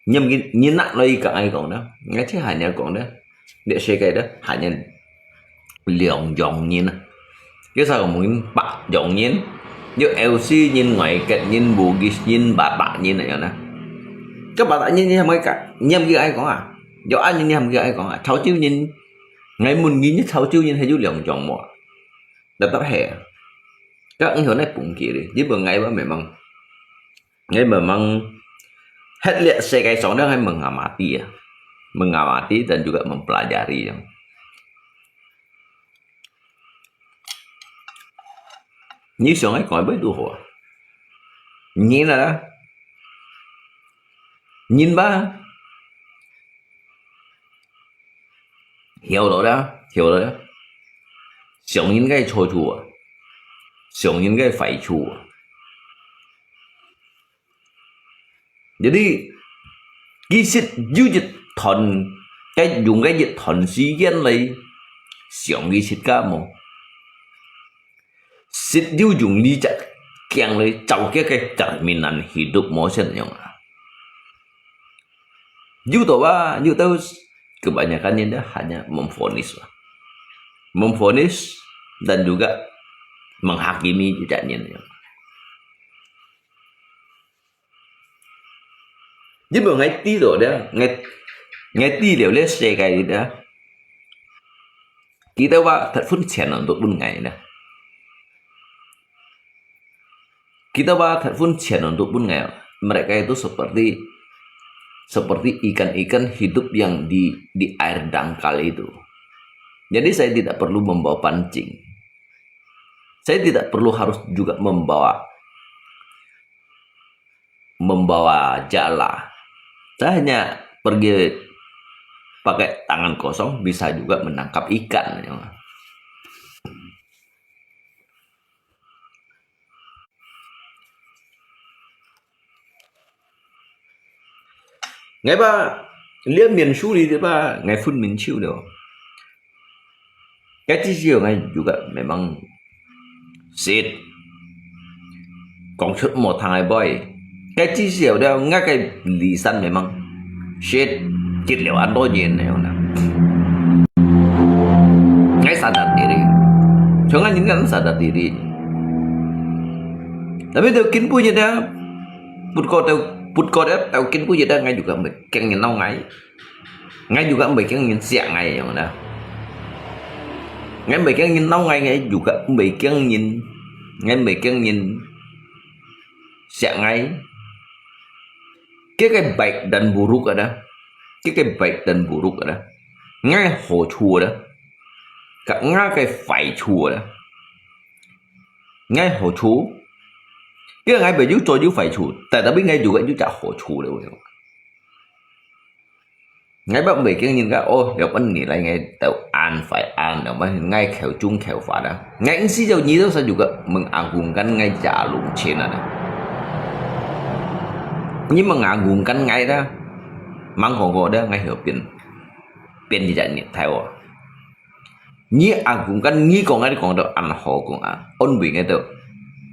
你，你，你拿來講愛講呢，𠊎就還要講呢，這世界呢，還有兩種人啊。有啥个問八種人，有L C人、外國人、Bugis人、Batak人恁樣呢。該Batak人你還愛講，你還愛講啊？有恁人你還愛講啊？潮州人，𠊎問你，你潮州人還有兩種無？Tetap係啊。該以後呢，分佢咧，你問𠊎，𠊎memang 𠊎memang，這世界上呢，𠊎mengamati啊，mengamati dan juga mempelajari啊。你想愛改變都好啊，人啊，人吧， 曉得啦，曉得啦。想人个錯處啊，想人个壞處啊。Jadi，其實有一段，該用个一段時間來想佢自家無？ 實有用這隻驚來走佢个cerminan hidup無？Sen樣啊。有兜啊，有兜kebanyakan人呢，hanya memvonis啊。Memvonis dan juga menghakimi這隻人樣。 因為𠊎知道咧，𠊎，𠊎知了這世界咧，佢兜話忒分錢人都分𠊎咧。佢兜話忒分錢人都分𠊎，mereka itu seperti, seperti ikan-ikan hidup yang di, di air dangkal itu. Jadi saya tidak perlu membawa pancing. Saya tidak perlu harus juga membawa membawa jala. Saya hanya pergi pakai tangan kosong, bisa juga menangkap ikan. Ngai ba, lian mian su li ba, ngai phun min chiu liao. Cái trí xíu ngai juga memang shit. Kong chut mo thang ai boy. Cái trí xíu đó ngay cái lý sẵn memang shit. Chit liao ăn đôi nhìn này nè. Ngai sadar diri. Cho ngai nhìn ngai sadar diri. Tapi tu kin punya dah. Put ko tau, put ko dah, tau kin punya dah ngai juga keng nhìn nau ngai. Ngai juga mbai kiang nyin siak ngai yang na. Ngai mbai kiang nyin nau ngai, ngai juga mbai kiang nyin. Ngai mbai kiang nyin siak ngai. Cái cái baik dan buruk ada. Cái cái baik dan buruk ada. Ngai hổ chua ada. Cả ngai cái phải chua ada. Ngai hổ chua. 佢講𠊎毋係有做有壞處，但係tapi𠊎有个有隻好處了。𠊎乜毋係驚人家，哦，了分你來𠊎兜恁壞恁，了分𠊎口中口法啦。𠊎毋係就你都係有个問阿公跟𠊎家路錢啊。你問阿公跟𠊎啦，吂講過的，𠊎有變，變一隻人頭啊。 你阿公跟你講，你講到恁好講啊，安慰𠊎兜，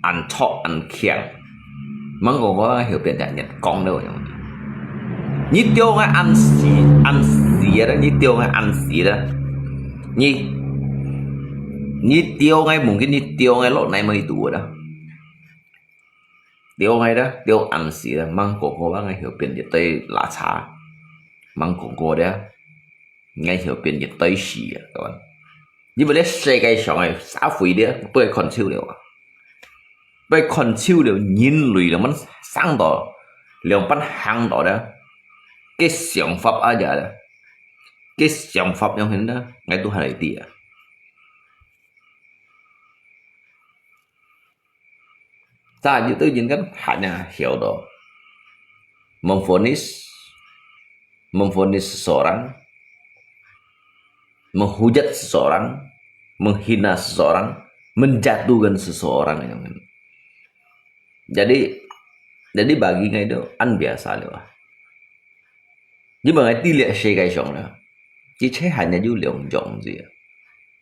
恁著恁慶。吂講過後變成人講了樣。你丟𠊎恁死，恁死了，你丟𠊎恁死了，你，你丟𠊎，mungkin你丟𠊎落哪位堵了？丟𠊎了，丟恁死了，吂講過𠊎後變一堆垃圾。吂講過的。 𠊎曉變一堆事啊，各位。因為這世界上个社會咧，不會看手了啊，不會看手了，人類了，恁生到，兩班行到咧，个想法啊呀咧，个想法樣形咧，𠊎都還會知啊。Sa itu jin kan hanya heo to. Memvonis, memvonis seseorang, menghujat seseorang, menghina seseorang, menjatuhkan seseorang. Jadi, jadi bagi ngai itu an biasa liu. Jadi bagi ngai ti lihat 世界上呢，一切 hanya 有兩種啫。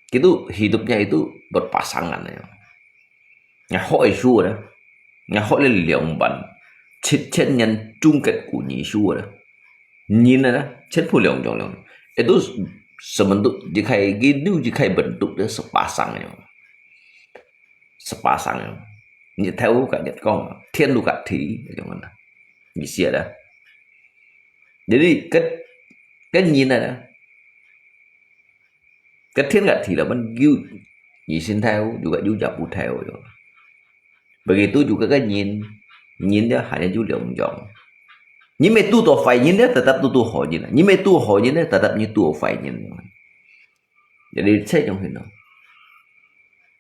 Itu hidupnya itu berpasangan ya. Ngai hok isu ada, ngai hok le 兩萬七千年中國古人書ada. Nyin ada, 全部兩種兩種。Itu sebentuk, jika itu jika bentuk dia sepasang ya. Sepasang ya. Nyi tahu kat nyi kong, 天路 kat thi, 意思 ada. Jadi, kat, kat nyin ada. Kat 天 kat thi lah, man yu, nyi sin tahu, juga yu japu tahu ya. Begitu juga kat nyin, nyin dia hanya yu 兩種。你沒堵到壞人咧，tetap 堵到好人啊；你沒堵好人咧，tetap 你堵到壞人。Jadi，這種形咯。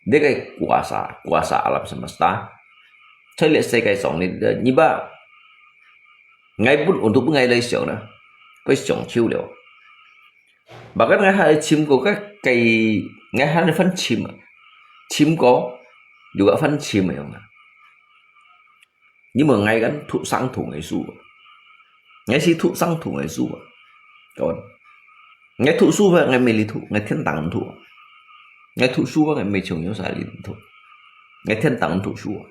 這个 kuasa，kuasa alam semesta，在這世界上呢，你把，𠊎本，untuk分𠊎來想啦，佢想手了。Bahkan𠊎還尋過个，个，𠊎還翻尋啊，尋過，又个翻尋个樣啊。 你問𠊎kan讀相同个書啊？𠊎係讀相同个書啊。Kawan，𠊎讀書啊，𠊎毋係讀，𠊎天堂讀。𠊎讀書啊，𠊎毋係窮有啥人讀。𠊎天堂讀書啊。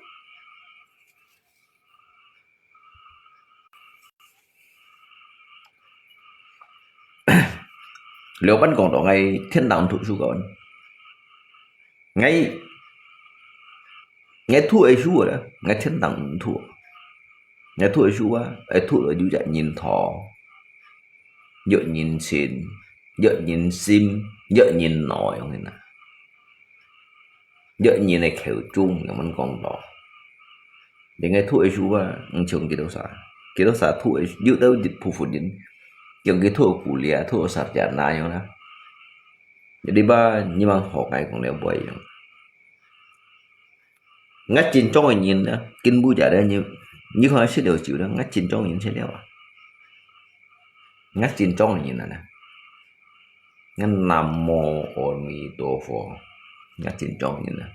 了，般講到𠊎天堂讀書，kawan。𠊎，𠊎讀个書咧，𠊎天堂毋讀。𠊎讀个書啊，愛讀了有隻人道，有人情，有人心，有人腦樣形啊。 若人个口中，人們講到，人个讀个書啊，毋像基督徒，基督徒讀个，有兜一部分人，像佢讀个kuliah，讀个sarjana樣啦。Jadi吧，你吂好𠊎講了毋一樣。𠊎真正个人啊，根本就係你，你看食了酒了，𠊎真正人食了啊。𠊎真正个人啊， 𠊎南無阿彌陀佛，𠊎真正人啊。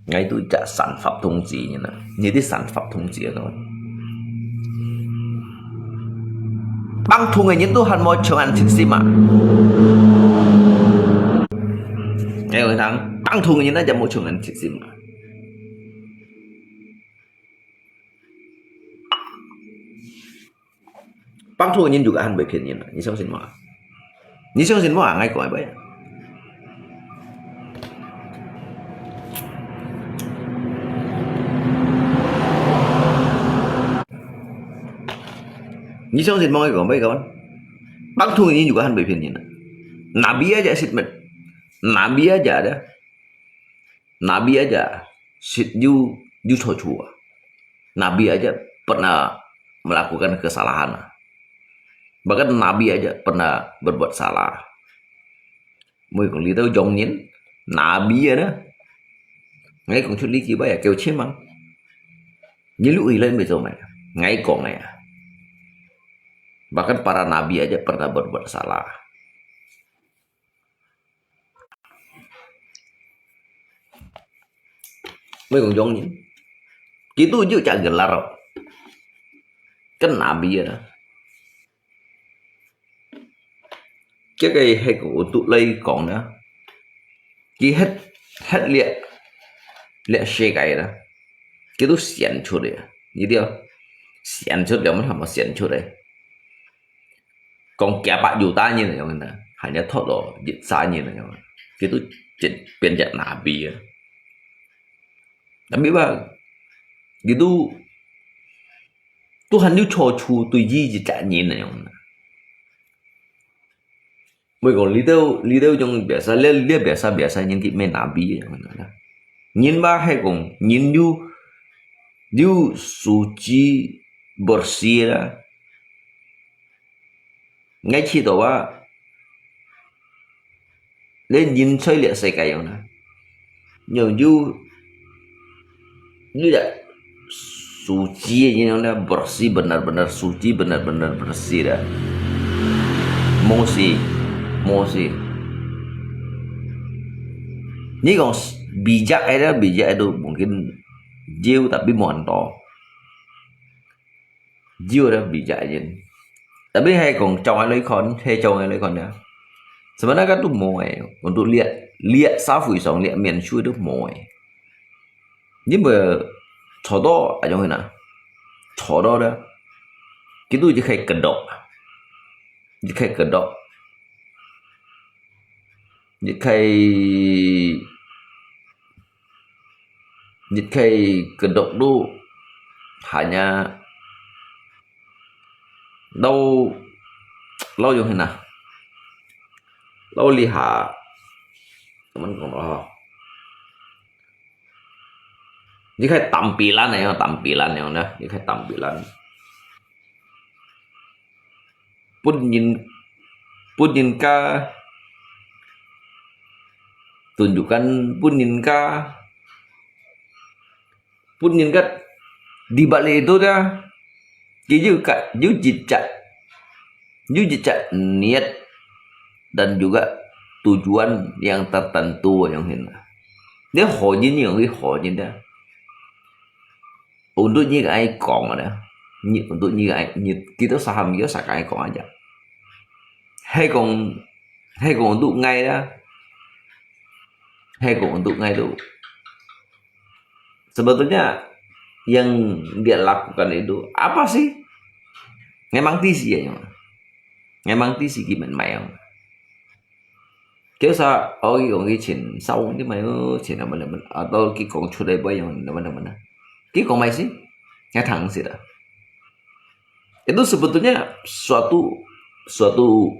𠊎都隻三法通子人啊，你知三法通子啊？吂通个人都還無像恁直心啊。哎，𠊎講，吂通个人哪就無像恁直心啊。 幫助人就還會騙人啊，你相信無啊？你相信無啊？𠊎講个。你相信無？𠊎講，𠊎講，幫助人就還會騙人啊。Nabi aja sit met, Nabi aja ada. Nabi aja sit有有錯處啊。Nabi aja pernah melakukan kesalahan啊。Bahkan Nabi aja pernah berbuat salah。Mui kong li tau jong nyin, Nabi ada. ，𠊎講出這句話啊，九千萬，你留下來愛做麼个？𠊎講个啊，bahkan para nabi aja pernah berbuat salah。Mui kong jong nyin. Kitu ju cak gelar. Kan nabi ya. Cak kai hai ko tu lai kong na. Ki het het liak liak she kai na. Kitu sian chut ya. Ni dia. Sian chut ya mana ma sian chut ya. Kong kia pak yuta nyin ya mana. Hanya thot lo jit sa nyin ya mana. Kitu jit pian jak nabi ya. Tapi ba, kitu Tuhan yu cho chu tu yi ji ta nyin na yong na. Mui kong li deu li deu yong biasa le le biasa biasa nyin ki me nabi yong na. Nyin ba hai kong nyin yu yu suci bersih la. Ngai chi to ba le nyin choi liak sai kai yong na. Nyong yu yu ya suci yong na bersih benar-benar suci benar-benar bersih da. Mosi mosi. Ni kong bijak ada bijak itu mungkin jiu tapi muan to. Jiu ada bijak nyin. Tapi hai kong trong ai loi kon, hai trong ai loi kon ya. Sebenarnya kan tu mo eh, untuk liak liak sa fui song liak mian shui tu mo eh. Ni be cho to a yong na. Cho to da. Kitu ji khai kedok. Ji khai kedok. Ji khai Ji khai kedok tu hanya lau lau yong hina. Lau li ha. Teman kong lo. Ji khai tampilan ya, tampilan ya na. Ji khai tampilan. Pun nyin pun nyin ka tunjukkan pun nyin ka pun nyin ka di balik itu dah. Ki yu ka yu jicak yu jicak niat dan juga tujuan yang tertentu yang hina. Dia ho nyin yang wi ho nyin dah. Untuk nyi ai kong ada. Nyi untuk nyi ai nyi kita saham kita sakai kong aja. Hai kong hai kong untuk ngai dah. Hai kong untuk ngai tu. Sebetulnya yang dia lakukan itu apa sih? Memang tisi ya. Memang tisi ki men mayang. Kiu sa, oh, ki kong ki chin, sa wong ki mai, oh, chin, apa nama, atau ki kong chut dari bayang, nama nama na. Ki kong mai si, ngai thang si dah. Itu sebetulnya suatu suatu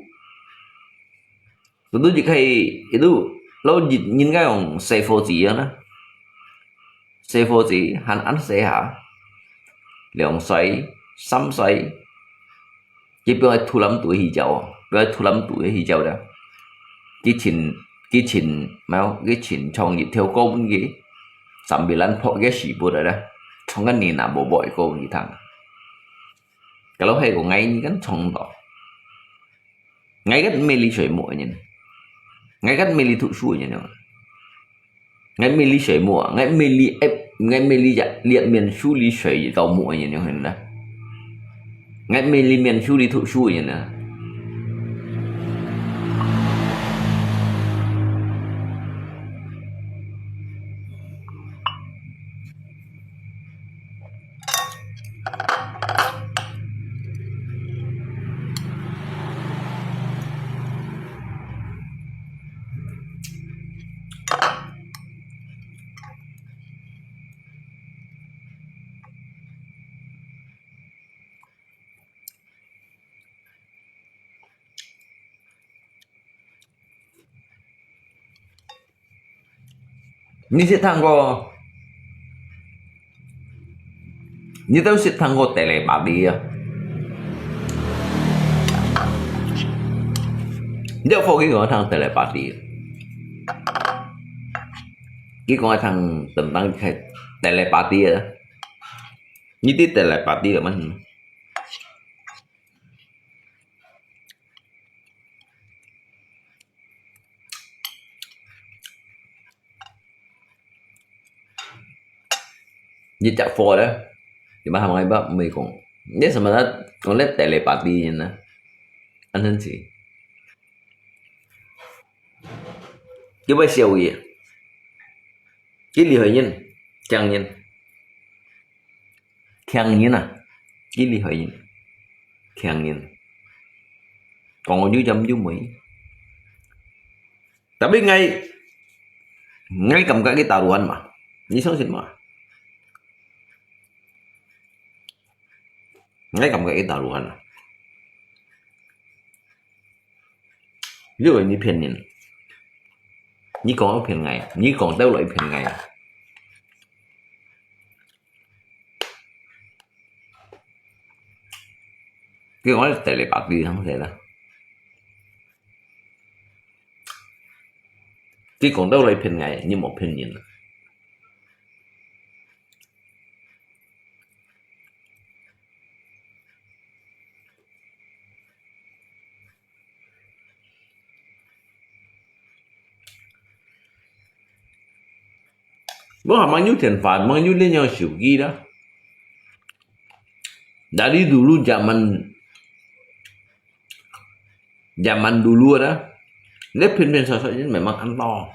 itu juga itu lo nyin ngai ong sai fo ji ya na. Sai fo ji han an sai ha. Liang sai, sam sai. Ki piang ai thu lam tu hi jau, piang ai thu lam tu hi jau da. Ki chin ki chin mau ki chin chong yi thiau ko bun ki. Sambilan pho ki si bu da da. Chong kan ni na bo bo ko bun ki thang. Kalau hai ko ngai ni kan chong to. Ngai kan mê ly shui mo nyen. Ngai kan mê ly thu shu nyen. Ngai mê ly shui mo, ngai mê ly ep, ngai mê ly ya, liat mian shu ly shui tau mo nyen nyen da. Ngai mê ly mian shu ly thu shu nyen da. Ni sit thang ko, ni tau sit thang ko telepati ya. Ni tau foki ko thang telepati. 佢講个聽等等係telepati啊，你知telepati了嗎？你隻貨咧，你乜行來吧，毋會講，你什麼啦？講咧telepati呢？安神奇。佢會笑佢，佢厲害人，強人，強人啊，佢厲害人，強人。講我有針有尾。 Tapi𠊎，𠊎感覺佢taruhan嘛，你相信嗎？𠊎感覺佢taruhan啊。因為你騙人，你講要騙𠊎，你講到來騙𠊎。 佢講telepati，佢講得啦。佢講到來騙𠊎，你莫騙人啊。Wah, manyu tian fan, manyu lian yang siu ki da. Dari dulu zaman, zaman dulu ada, dia pian-pian sat-sat ni memang an tau,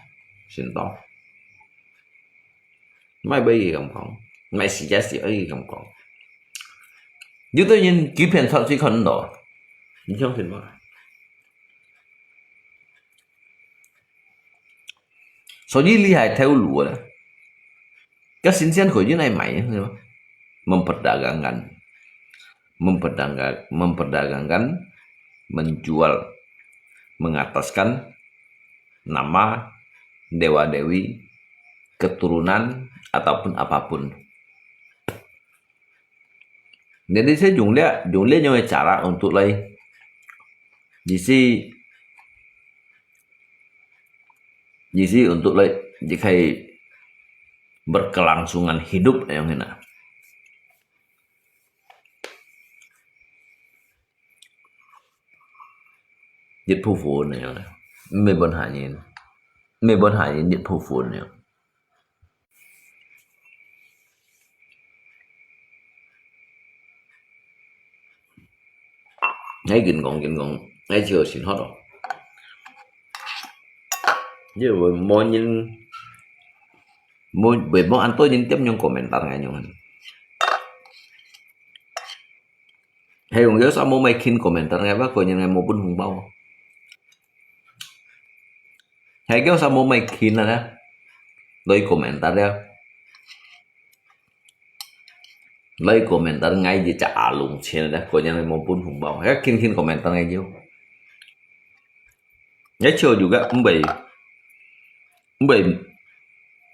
sin tau. Mai bai yi kam kong, mai si ja si ai kam kong. Yu tu yin ki pian sat si kan do. Ni chang sin ma. 所以你還頭路了。該新鮮貨運來買，是吧？Memperdagangkan, memperdagangkan, memperdagangkan, menjual, mengataskan nama dewa-dewi, keturunan, ataupun apapun. Jadi saya 用這，用這樣个 cara untuk來，意思，意思 untuk 來，你可以 berkelangsungan hidup 樣个呢。 日頭粉个樣，毋係分下人，毋係分下人日頭粉个樣。𠊎緊講緊講，𠊎就先學咯。因為無人，無，袂無恁多人點樣 komentar𠊎樣。 係講有啥無買kin komentar𠊎，𠊎個人𠊎無分紅包。係有啥無買kin啊？來 komentar啊！來 komentar𠊎一隻阿龍錢啊！個人𠊎無分紅包，係kin kin komentar𠊎有。 Ngai chiu juga embei, embei,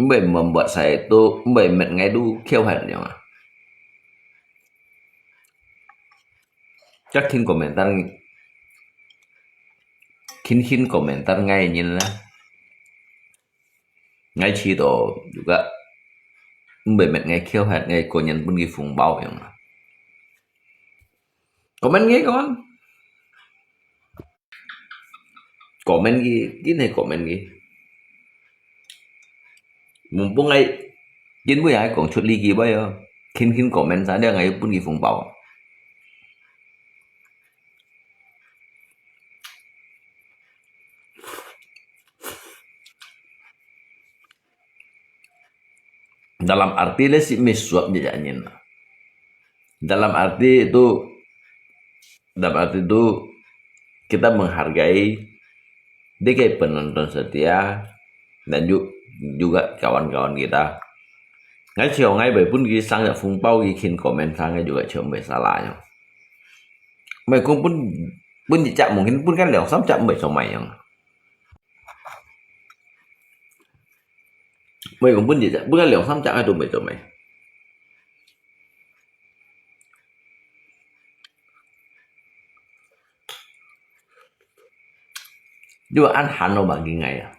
embei membuat saya tu, embei met ngai tu kiau hat nyong ah. Chắc kin komentar, kin kin komentar ngai nyin lah. Ngai chi to juga embei met ngai kiau hat ngai ko nyan pun ki phung bao nyong ah. Comment ngai kon. Comment ki, kin he comment ki. Mumpung ai, kin bu ya kong chut li ki bai yo. Kin kin comment sa dia ngai pun ki phung bao. Dalam arti le si mi suap je nyin. Dalam arti itu, dalam arti itu kita menghargai dia kayak penonton setia dan ju-, juga kawan-kawan kita. Ngai chiu ngai bai pun ki sang ya phung bao ki kin comment sang ngai juga chiu bai salah yo. Mai kong pun, pun chak mungkin pun kan liang sam chak bai so mai yang. Mai kong pun chak, pun kan liang sam chak ai tu bai so mai. Juga an han lo bagi ngai ya.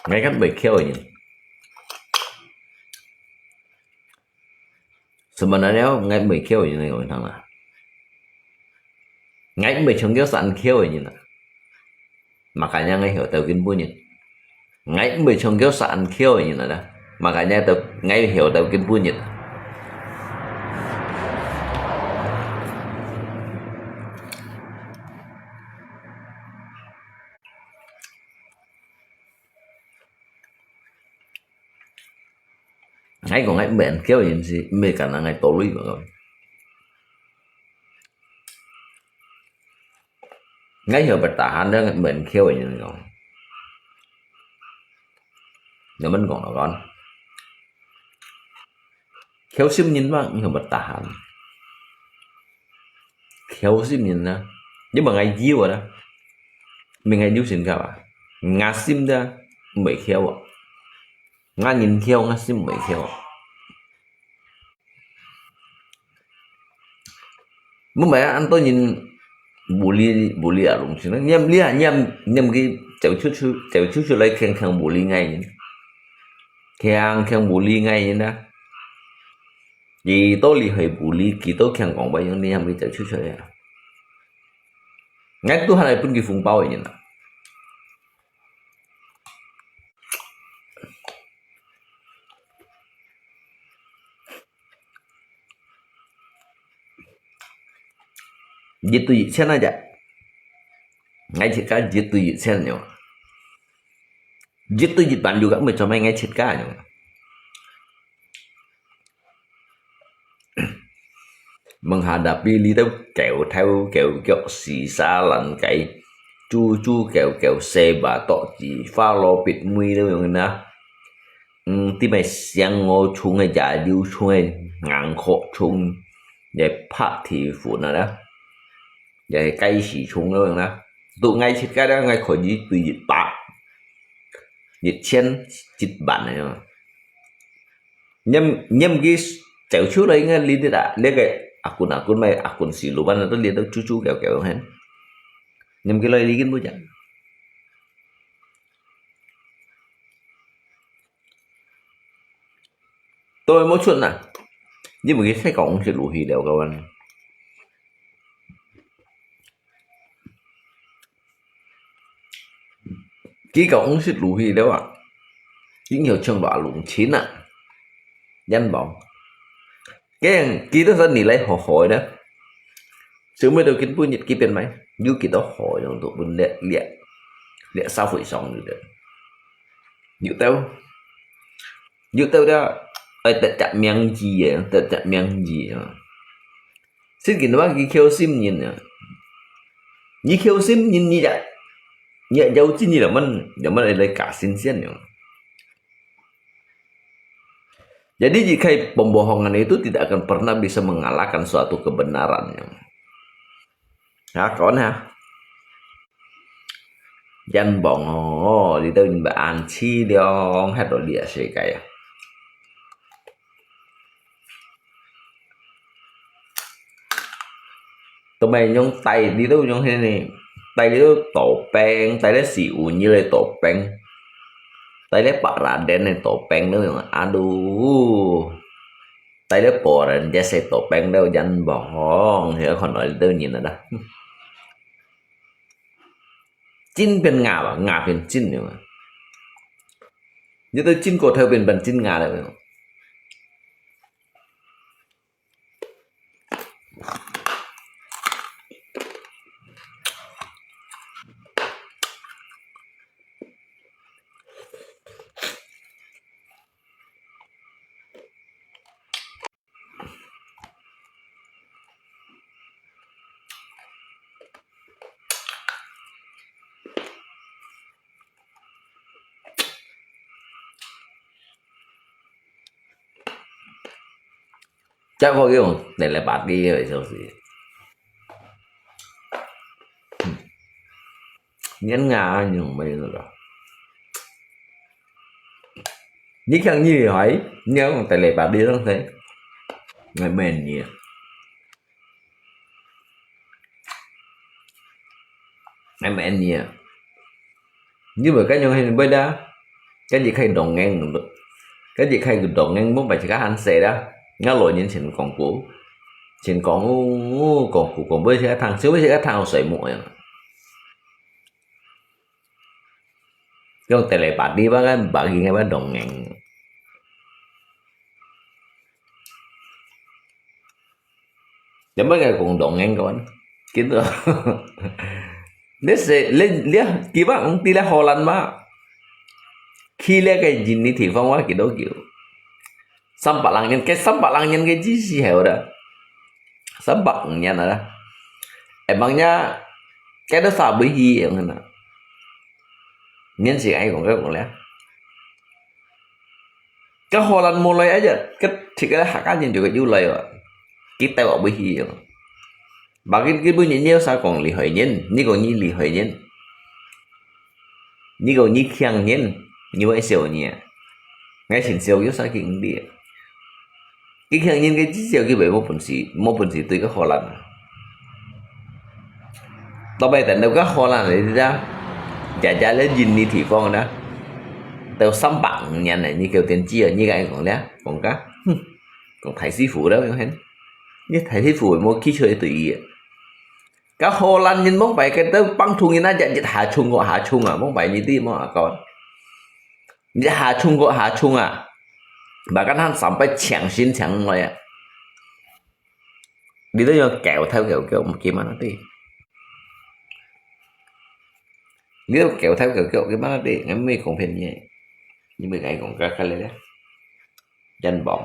，𠊎个毋會噭个人。Sebenarnya𠊎毋會噭个人，你講聽啦。𠊎毋會像佢恁噭个人啊。Makanya𠊎曉得今晡日。𠊎毋會像佢恁噭个人啊，makanya到，𠊎曉得今晡日。 𠊎講𠊎毋會恁噭个人是，毋係講𠊎多慮嘛。𠊎曉得tahan，𠊎毋會恁噭个人講。你們講了講，噭心人嘛，你曉得tahan。 噭心人啊，你問𠊎有啊啦，問𠊎有性格啊，𠊎心个毋會噭啊，𠊎人噭，𠊎心毋會噭啊。毋係啊，恁多人bully，bully啊，弄死人，你，你啊，你啊，你啊，佢走出去，走出去來，強強bully𠊎人，強強bully𠊎人啊。 幾多厲害bully，幾多強講話，用你還會走出去啊？𠊎都還來分佢紅包个人啊！一對一千啊隻，𠊎自家一對一千了，一對一萬六个，毋係做咩？𠊎自家了。 Menghadapi呢兜狗頭狗腳、四沙爛雞、豬豬狗狗、四把刀子、花羅必妹都用啊！嗯，啲咩香鵝蟲个、野柳蟲个、硬殼蟲，也拍鐵粉啊啦，也雞屎蟲都用啦，都𠊎自家啦，𠊎可以對一百、一千、一萬个樣。 你，你毋去走出來，應該你這啊，這个阿君阿君咩，阿君是老闆啊，都列到豬豬狗狗hen。你毋去來，你根本就都無出啊！你毋去太講食落去了，各位。 佢个方式落去了啊，已經有像大龍親啊，人望。佢，佢都說你來好好的，想不到今晡日佢變賣，有幾多好用都分列，列，列社會上去的。有兜，有兜的，哎，得隻名字耶，得隻名字啊。 Singkir話佢噭心人啊！你噭心人，你也，你也有錢，你怎麼，怎麼來假神仙呢？Jadi jika pembohongan itu tidak akan pernah bisa mengalahkan suatu kebenaran. Ya, kawan ha. 冤枉哦，你兜人恁淒涼，歇到這世界啊！都毋係用戴，你兜用迄呢，戴你兜topeng，戴咧四五二个topeng，戴咧白蘭地个topeng都用，aduh，戴咧白蘭地个topeng都冤枉，你看到你兜人啊啦。 真變假啊，假變真了啊！你兜真過頭變，變真假了。 這個用telepati个消息。嗯。 你恁樣用咩个？你講你厲害，你愛用telepati東西，𠊎毋免你啊。𠊎毋免你啊。你毋敢用，你會得啊。跟住開當硬，跟住開當硬，毋係自家還細啦。𠊎老人前講過，前講，哦，講過，講，尾自家聽，尾自家聽到睡目樣。用telepati吧，kan bagi ngai吧當硬。Yang mana kong dongeng kawan? Gitu. Dia se, dia, dia, kiba ang tila Holland ma. Khi le cái gì ni thì phong wa kido kiu. Sampak lang nhân, cái sampak lang nhân cái gì gì heo đó. Sampak lang nhân đó. Emangnya cái đó sao bui hi yang na. Nhân si ai kong cái kong le. Cái Holland mua lại aja, cái thì cái Hakka nhân cho cái du lại à. Cái tay bảo bui hi à. Bà cái cái bui nhân nhiều sao còn lì hơi nhân, như còn như lì hơi nhân. Như còn như khiang nhân, như vậy siêu nhỉ. Ngay xin siêu yếu sao cái đi. Cái khiang nhân cái chỉ siêu cái vậy mua bún xì, mua bún xì tùy cái Holland. Tao bay tận đâu cái Holland này đi ra. Chả chả lấy gì đi thì phong đó. Tao xăm bạc nhân này như kiểu tiền chia như cái còn đấy, còn cá. Còn thầy sư phụ đó không hên. Như thầy sư phụ mua kỹ sư tùy ý. Cái Holland nhân mong phải cái tao băng thùng như nó chả chả hà chung của hà chung à, mong phải như đi mua à con. Như hà chung của hà chung à. Bà cái han sắm phải chèng xin chèng rồi à. Đi tới kéo theo kéo kéo một kia mà nó đi. Đi kéo theo kéo kéo kia mà nó đi. Ngay mới không phiền nhỉ. Nhưng mà cái cũng cái cái đấy. Dân bóng.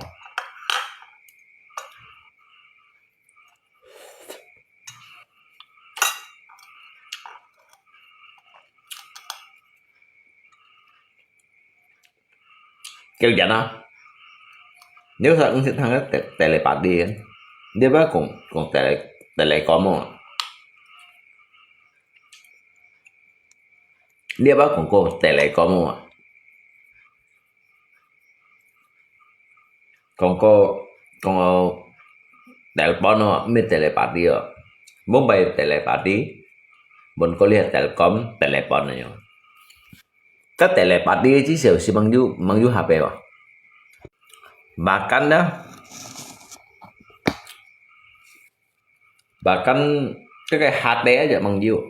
Kiểu vậy đó. Nếu sao ứng sẽ thằng tele, tele bát đi. Dia ba kong kong tele tele có mua. Dia ba kong kong tele có mua. Kong kong kong tel pon mua, mi tele bát đi à. Mumbai tele bát đi. Bon kong lia tel kom tele pon mua. Cái tele bát đi chỉ siêu si mang yu mang yu hà bè à. Makan đó. Bahkan cái cái hạt đế aja mang yu.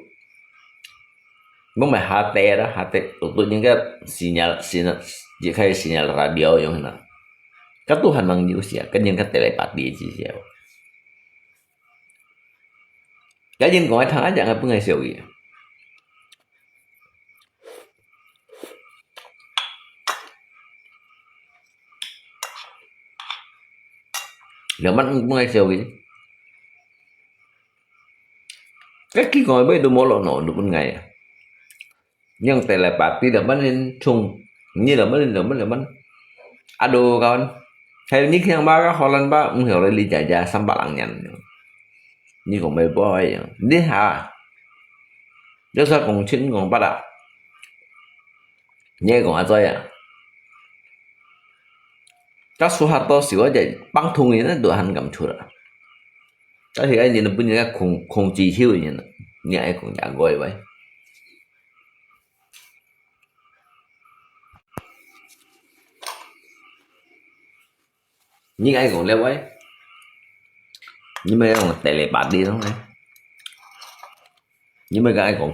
Không phải hạt đế đó, hạt đế. Tụi tụi những cái sinyal, sinyal, chỉ khai sinyal radio yung na. Cái tu han mang yu siya, cái những cái tele bát đi chỉ siya. Cái những cái thằng aja ngai pun ngai siêu gì. Lơ măn ung tung ai siêu kì. Cái kì ngòi bơi du mô lô nổ du bun ngai. Nhưng tê lê pati lơ măn lên chung. Nhi lơ măn lên lơ măn lơ măn. Ado kawan. Hay nhi khiang ba ka Holland ba ung hiểu lê li ja ja sam ba lang nhan. Nhi kong bơi bơi. Nhi ha. Yau sa kong chin kong ba da. Nhi kong a zoi a. Ka su hat to siu a jai pang thung yin a du han kam chut a. Ka hi ai yin a bun yin a khung, khung chi hiu yin a. Nyi ai kong ya goi bai. Nyi ai kong le bai. Nyi mai ai kong tê lê pati thong le. Nyi mai ka ai kong,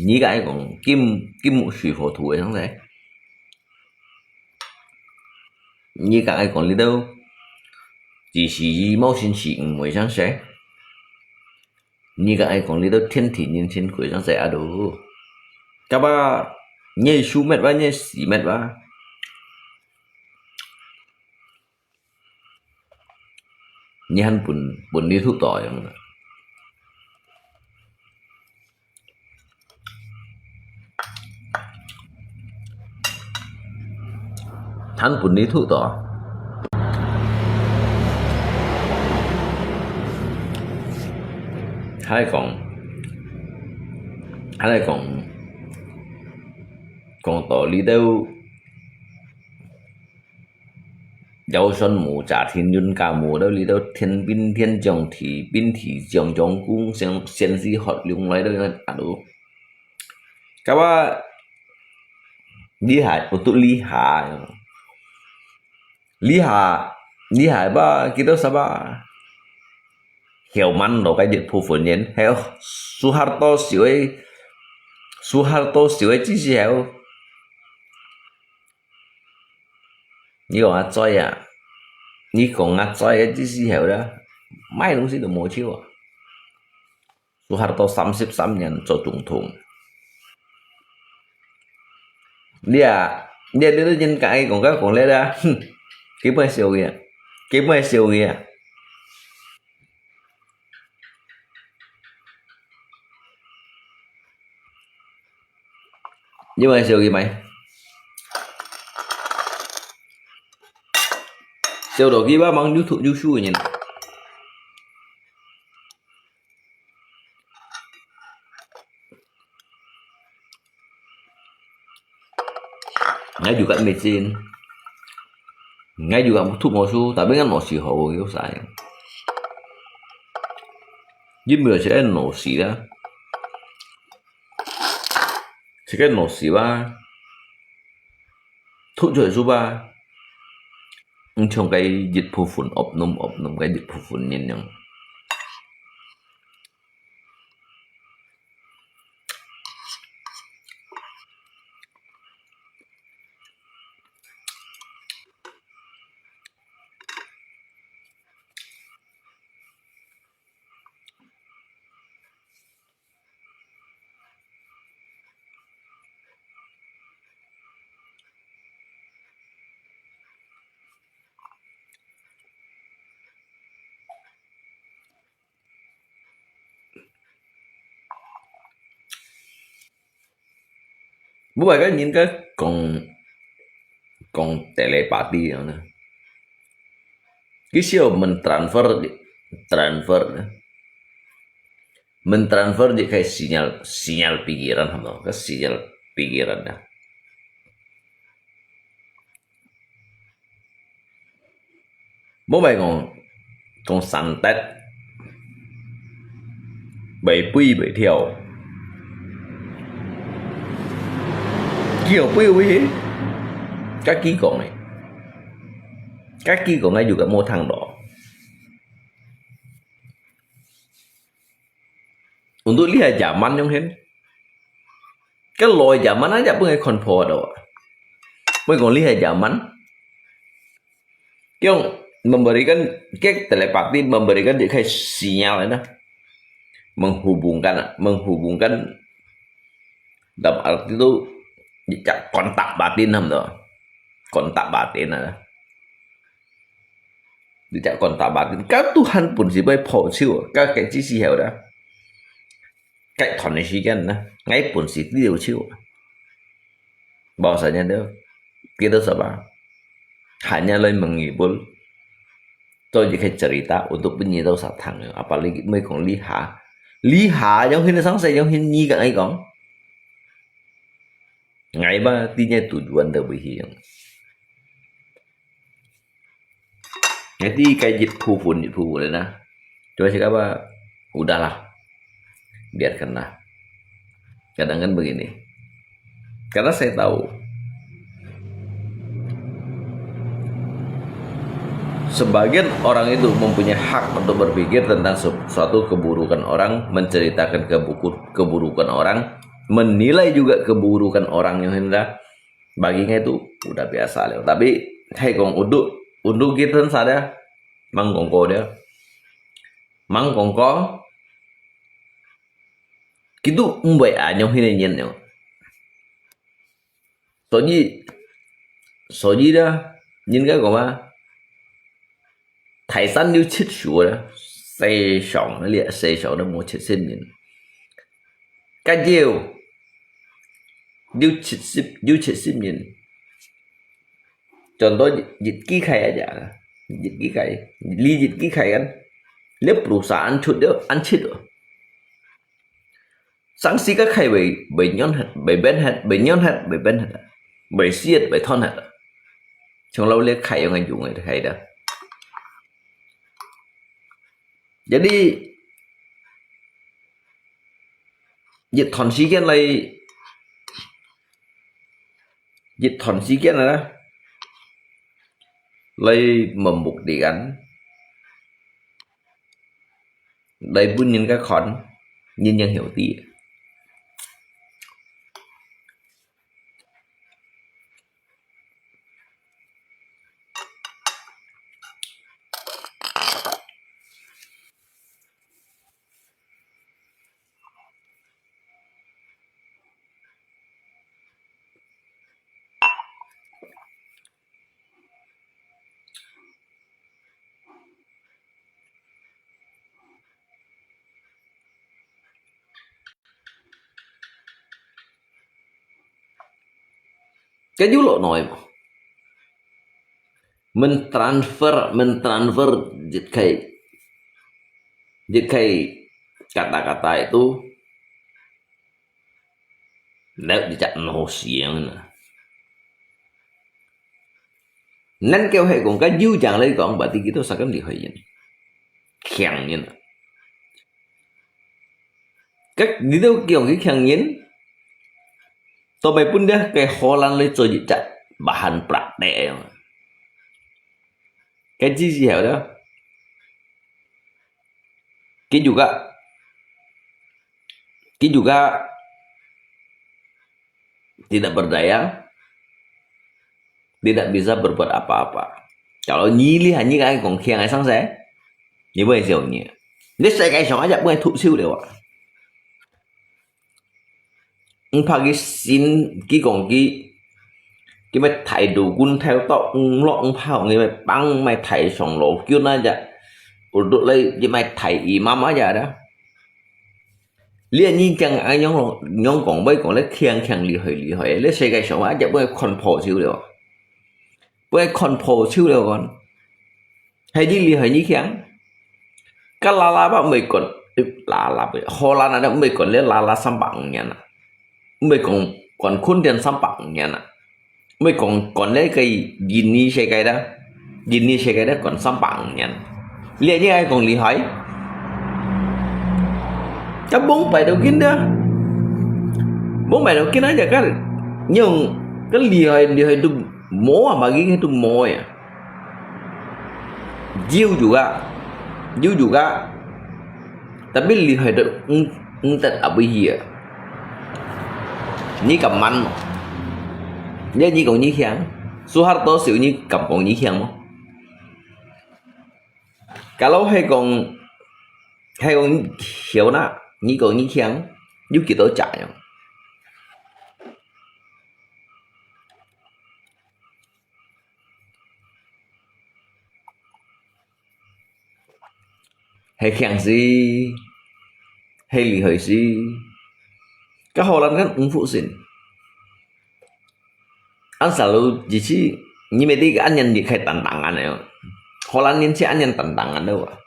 nyi ka ai kong kim, kim mu shui fo thu ai thong le. Nyi ka ai kong li dau. Chỉ xì yi mau xin xì ung mui sang se. Nyi ka ai kong li dau thiên thí nhân thiên kui sang se a du. Ka ba, nyi su met ba, nyi si met ba. Nyi han bun, bun li thu to yang. Thắng bun đi thu to. Hai kong, hai kong, kong to li dau. Giáo xuân mù, gia thiên yun ca mù, đâu li đâu thiên binh thiên将thị, binh thị将将cung, sen, sen si hot lung lai đâu, alo. Kaba, Lihat, untuk lihat. Lihat, lihat ba, kita sabar. Heo man lo ka jit pu fun yen, heo, Suharto siu e, Suharto siu e, 支持 heo. 你講阿嘴啊，你講阿嘴个意思係啦，買東西都無錢啊。Suharto 三十三年做總統。你啊，你啊，你都真敢講，敢講咧啦，哼，基本係有个，基本係有个。 你買燒雞買？燒到佢吧，忙YouTube YouTube个人。Ngai juga mecin. Ngai juga YouTube musuh, tapi kan nosi ho yo sayang. Dia mesti ada nosi lah. Sekarang nosi ba. Thuk jual su ba. Nchong kai jit pu fun, op num, op num kai jit pu fun nin yang. Mô bai kan nin kan kong, kong telepati yang na. Kisio men transfer, transfer na. Men transfer di kai sinyal, sinyal pikiran ham no, ka sinyal pikiran na. Mô bai kong, kong santet. Bai pui bai thiau. Kiu pui bai. Ka ki kong e. Ka ki kong e juga mô thang do. Untuk lihat zaman yang hen. Kan loi zaman aja pun ngai kon pho do. Mô kong lihat zaman. Kiong memberikan, kek telepati memberikan di kai sinyal na. Menghubungkan, menghubungkan dalam arti tu dicak kontak batin ham tu. Kontak batin na. Dicak kontak batin. Ka Tuhan pun si bai pho chiu, ka kai chi si heo da. Kai thon ni si kan na. Ngai pun si ti chiu. Bahwasanya dia, kita sabar. Hanya lai menghibur. Cho ji kai cerita untuk pun ni tau sa thang. Apalagi mô kong lihat. Lihat yang hin sang sa yang hin ni ka ngai kong. Ngai ba ti nyai tujuan da bai hi yang. Jadi kai jit pu fun, jit pu fun na. Cuma cakap apa? Udahlah. Biarkanlah. Kadang kan begini. Karena saya tahu sebagian orang itu mempunyai hak untuk berpikir tentang su-, suatu keburukan orang, menceritakan kebuku-, keburukan orang, menilai juga keburukan orang yang hendak bagi ngai tu udah biasa liao. Tapi hai kong untuk, untuk kita sada, mang kong ko dia. Mang kong ko, kitu mbai anyong hine nyen yo. 所以，所以呢，應該講啊，泰山有七十啦，世上，你世上都無七十人。該有，有七十，有七十人，轉到一機械啊，一機械，你一機械kan，你perusahaan出了，安七了。 Sang si ka khai bai, bai nyon het, bai ben het, bai nyon het, bai ben het. Bai siet, bai thon het. Chong lau le khai yong ai yung ai khai da. Jadi, yit thon si kian lai, 一段時間啊，來問目的啊，來分人家看，人人曉得。 該有落來無？Mentransfer, mentransfer，一个，一个kata-kata itu，了一隻腦想呢。Nên kêu係講，該有正來講，berarti kita seakan厲害人，強人啊。 該你兜強个強人，都會分這个荷蘭來做一隻bahan praktek樣。該只時候呢，佢juga，佢juga tidak berdaya, tidak bisa berbuat apa-apa. Kalau你厲害，你敢講強个上勢，你會笑你。你世界上aja會吐手了啊！毋怕佢信，佢講佢，佢乜大路棍頭到五六五炮，佢乜幫，乜大上路棍aja，udut來，佢乜大imam aja啦。 你个人講恁樣咯，仰講會講咧強強厲害厲害，你世界上啊，一般看破手了，會看破手了講，係你厲害你強，該拉拉吧毋會講，拉拉吧，荷蘭啊，毋會講咧拉拉三百五年啊，毋會講管坤田三百五年啊。 毋會講管這个印尼世界啦，印尼世界咧管三百五年。你你還講厲害？該蒙拜到今啊，蒙拜到今啊，這个用該厲害厲害都無啊，嘛已經都無啊。有有啊，有有啊。 Tapi厲害到毋，毋得啊，毋去啊。你敢問無？你，你講你強，Soeharto時你敢講你強無？Kalau係講，係講曉啦，你講你強，有幾多隻樣？ 係強勢，係厲害勢，該荷蘭人毋服輸。恁selalu一次，你乜知个恁樣離開單單恁樣，荷蘭人就恁樣單單恁樣啊。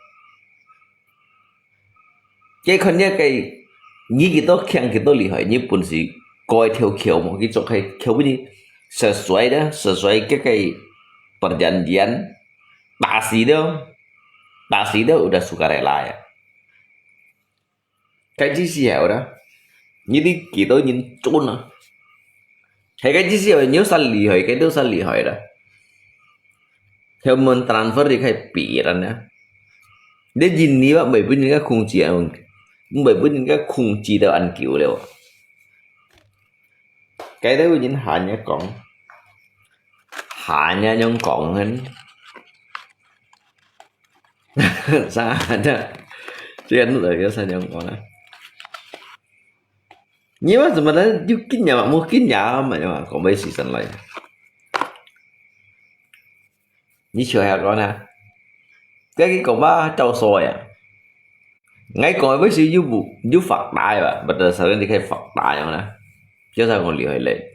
佢看這个，你幾多強，幾多厲害，你本事過一條橋無？佢做係橋分你射衰咧，射衰這个perjanjian，打死了，打死了，udah sukarela啊。該意思係啦，你知幾多人準啊？ 係該意思，你有啥厲害，該都啥厲害啦。佢mentransfer你可以別人啊。你印尼話，毋會分人家控制啊，毋會分人家控制到恁久了。該兜人還要講，還要用講啊。啥的？這个那个啥样講呢？ 你為什麼呢？有經驗嘛，無經驗嘛，講尾時間來。你笑下講啊，該佢講話照說呀。𠊎講尾時有無有發達啊？Betul sekali你可以發達樣啦。就係講厲害咧，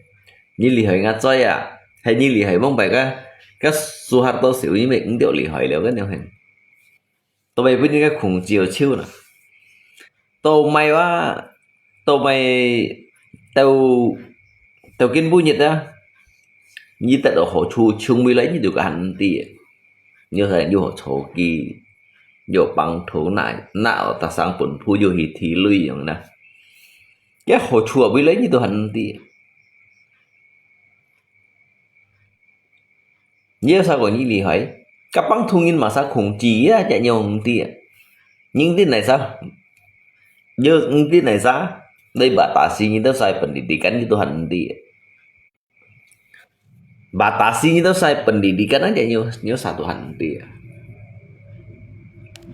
你厲害𠊎知啊，係你厲害，往擺个个Soeharto時你乜毋著厲害了，个樣係。 都會分人家控制手啦。都毋係話，都毋係到到今晡日啊，你得到好處，從未來你就還毋知。你有啥有好處機，有幫頭那那有大上本鋪有去提累用啦。這好處啊，未來你都還毋知。Ye sa ko ni lihai. Kapang thungin masa khung ji ya ja nyong ti. Ning tin nai sa. Yo ning tin nai sa. Dai batasi ni to sai pendidikan ni Tuhan ti. Batasi ni to sai pendidikan aja nyo nyo sa Tuhan ti.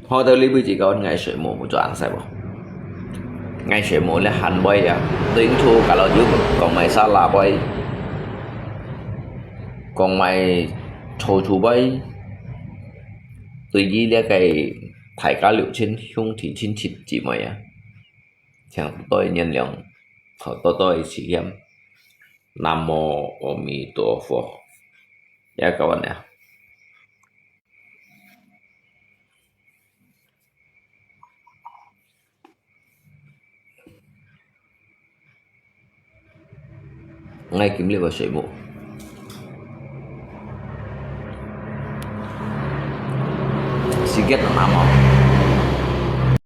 Ho to libu ji kawan ngai sui mo mu chuan sai bo. Ngai sui mo le han boy ya. Tuing chu kalau yu kong mai sa la boy. Kong mai cho chu boy. Tui yi le kai thai ka liu chin hiung thi chin chin ji mai ya. Chang toi nyen liang. Ho to toi chi hiam. Nam mô A Di Đà Phật. Ya kawan ya. Ngai kim liu ba sui mo. Siget na mo.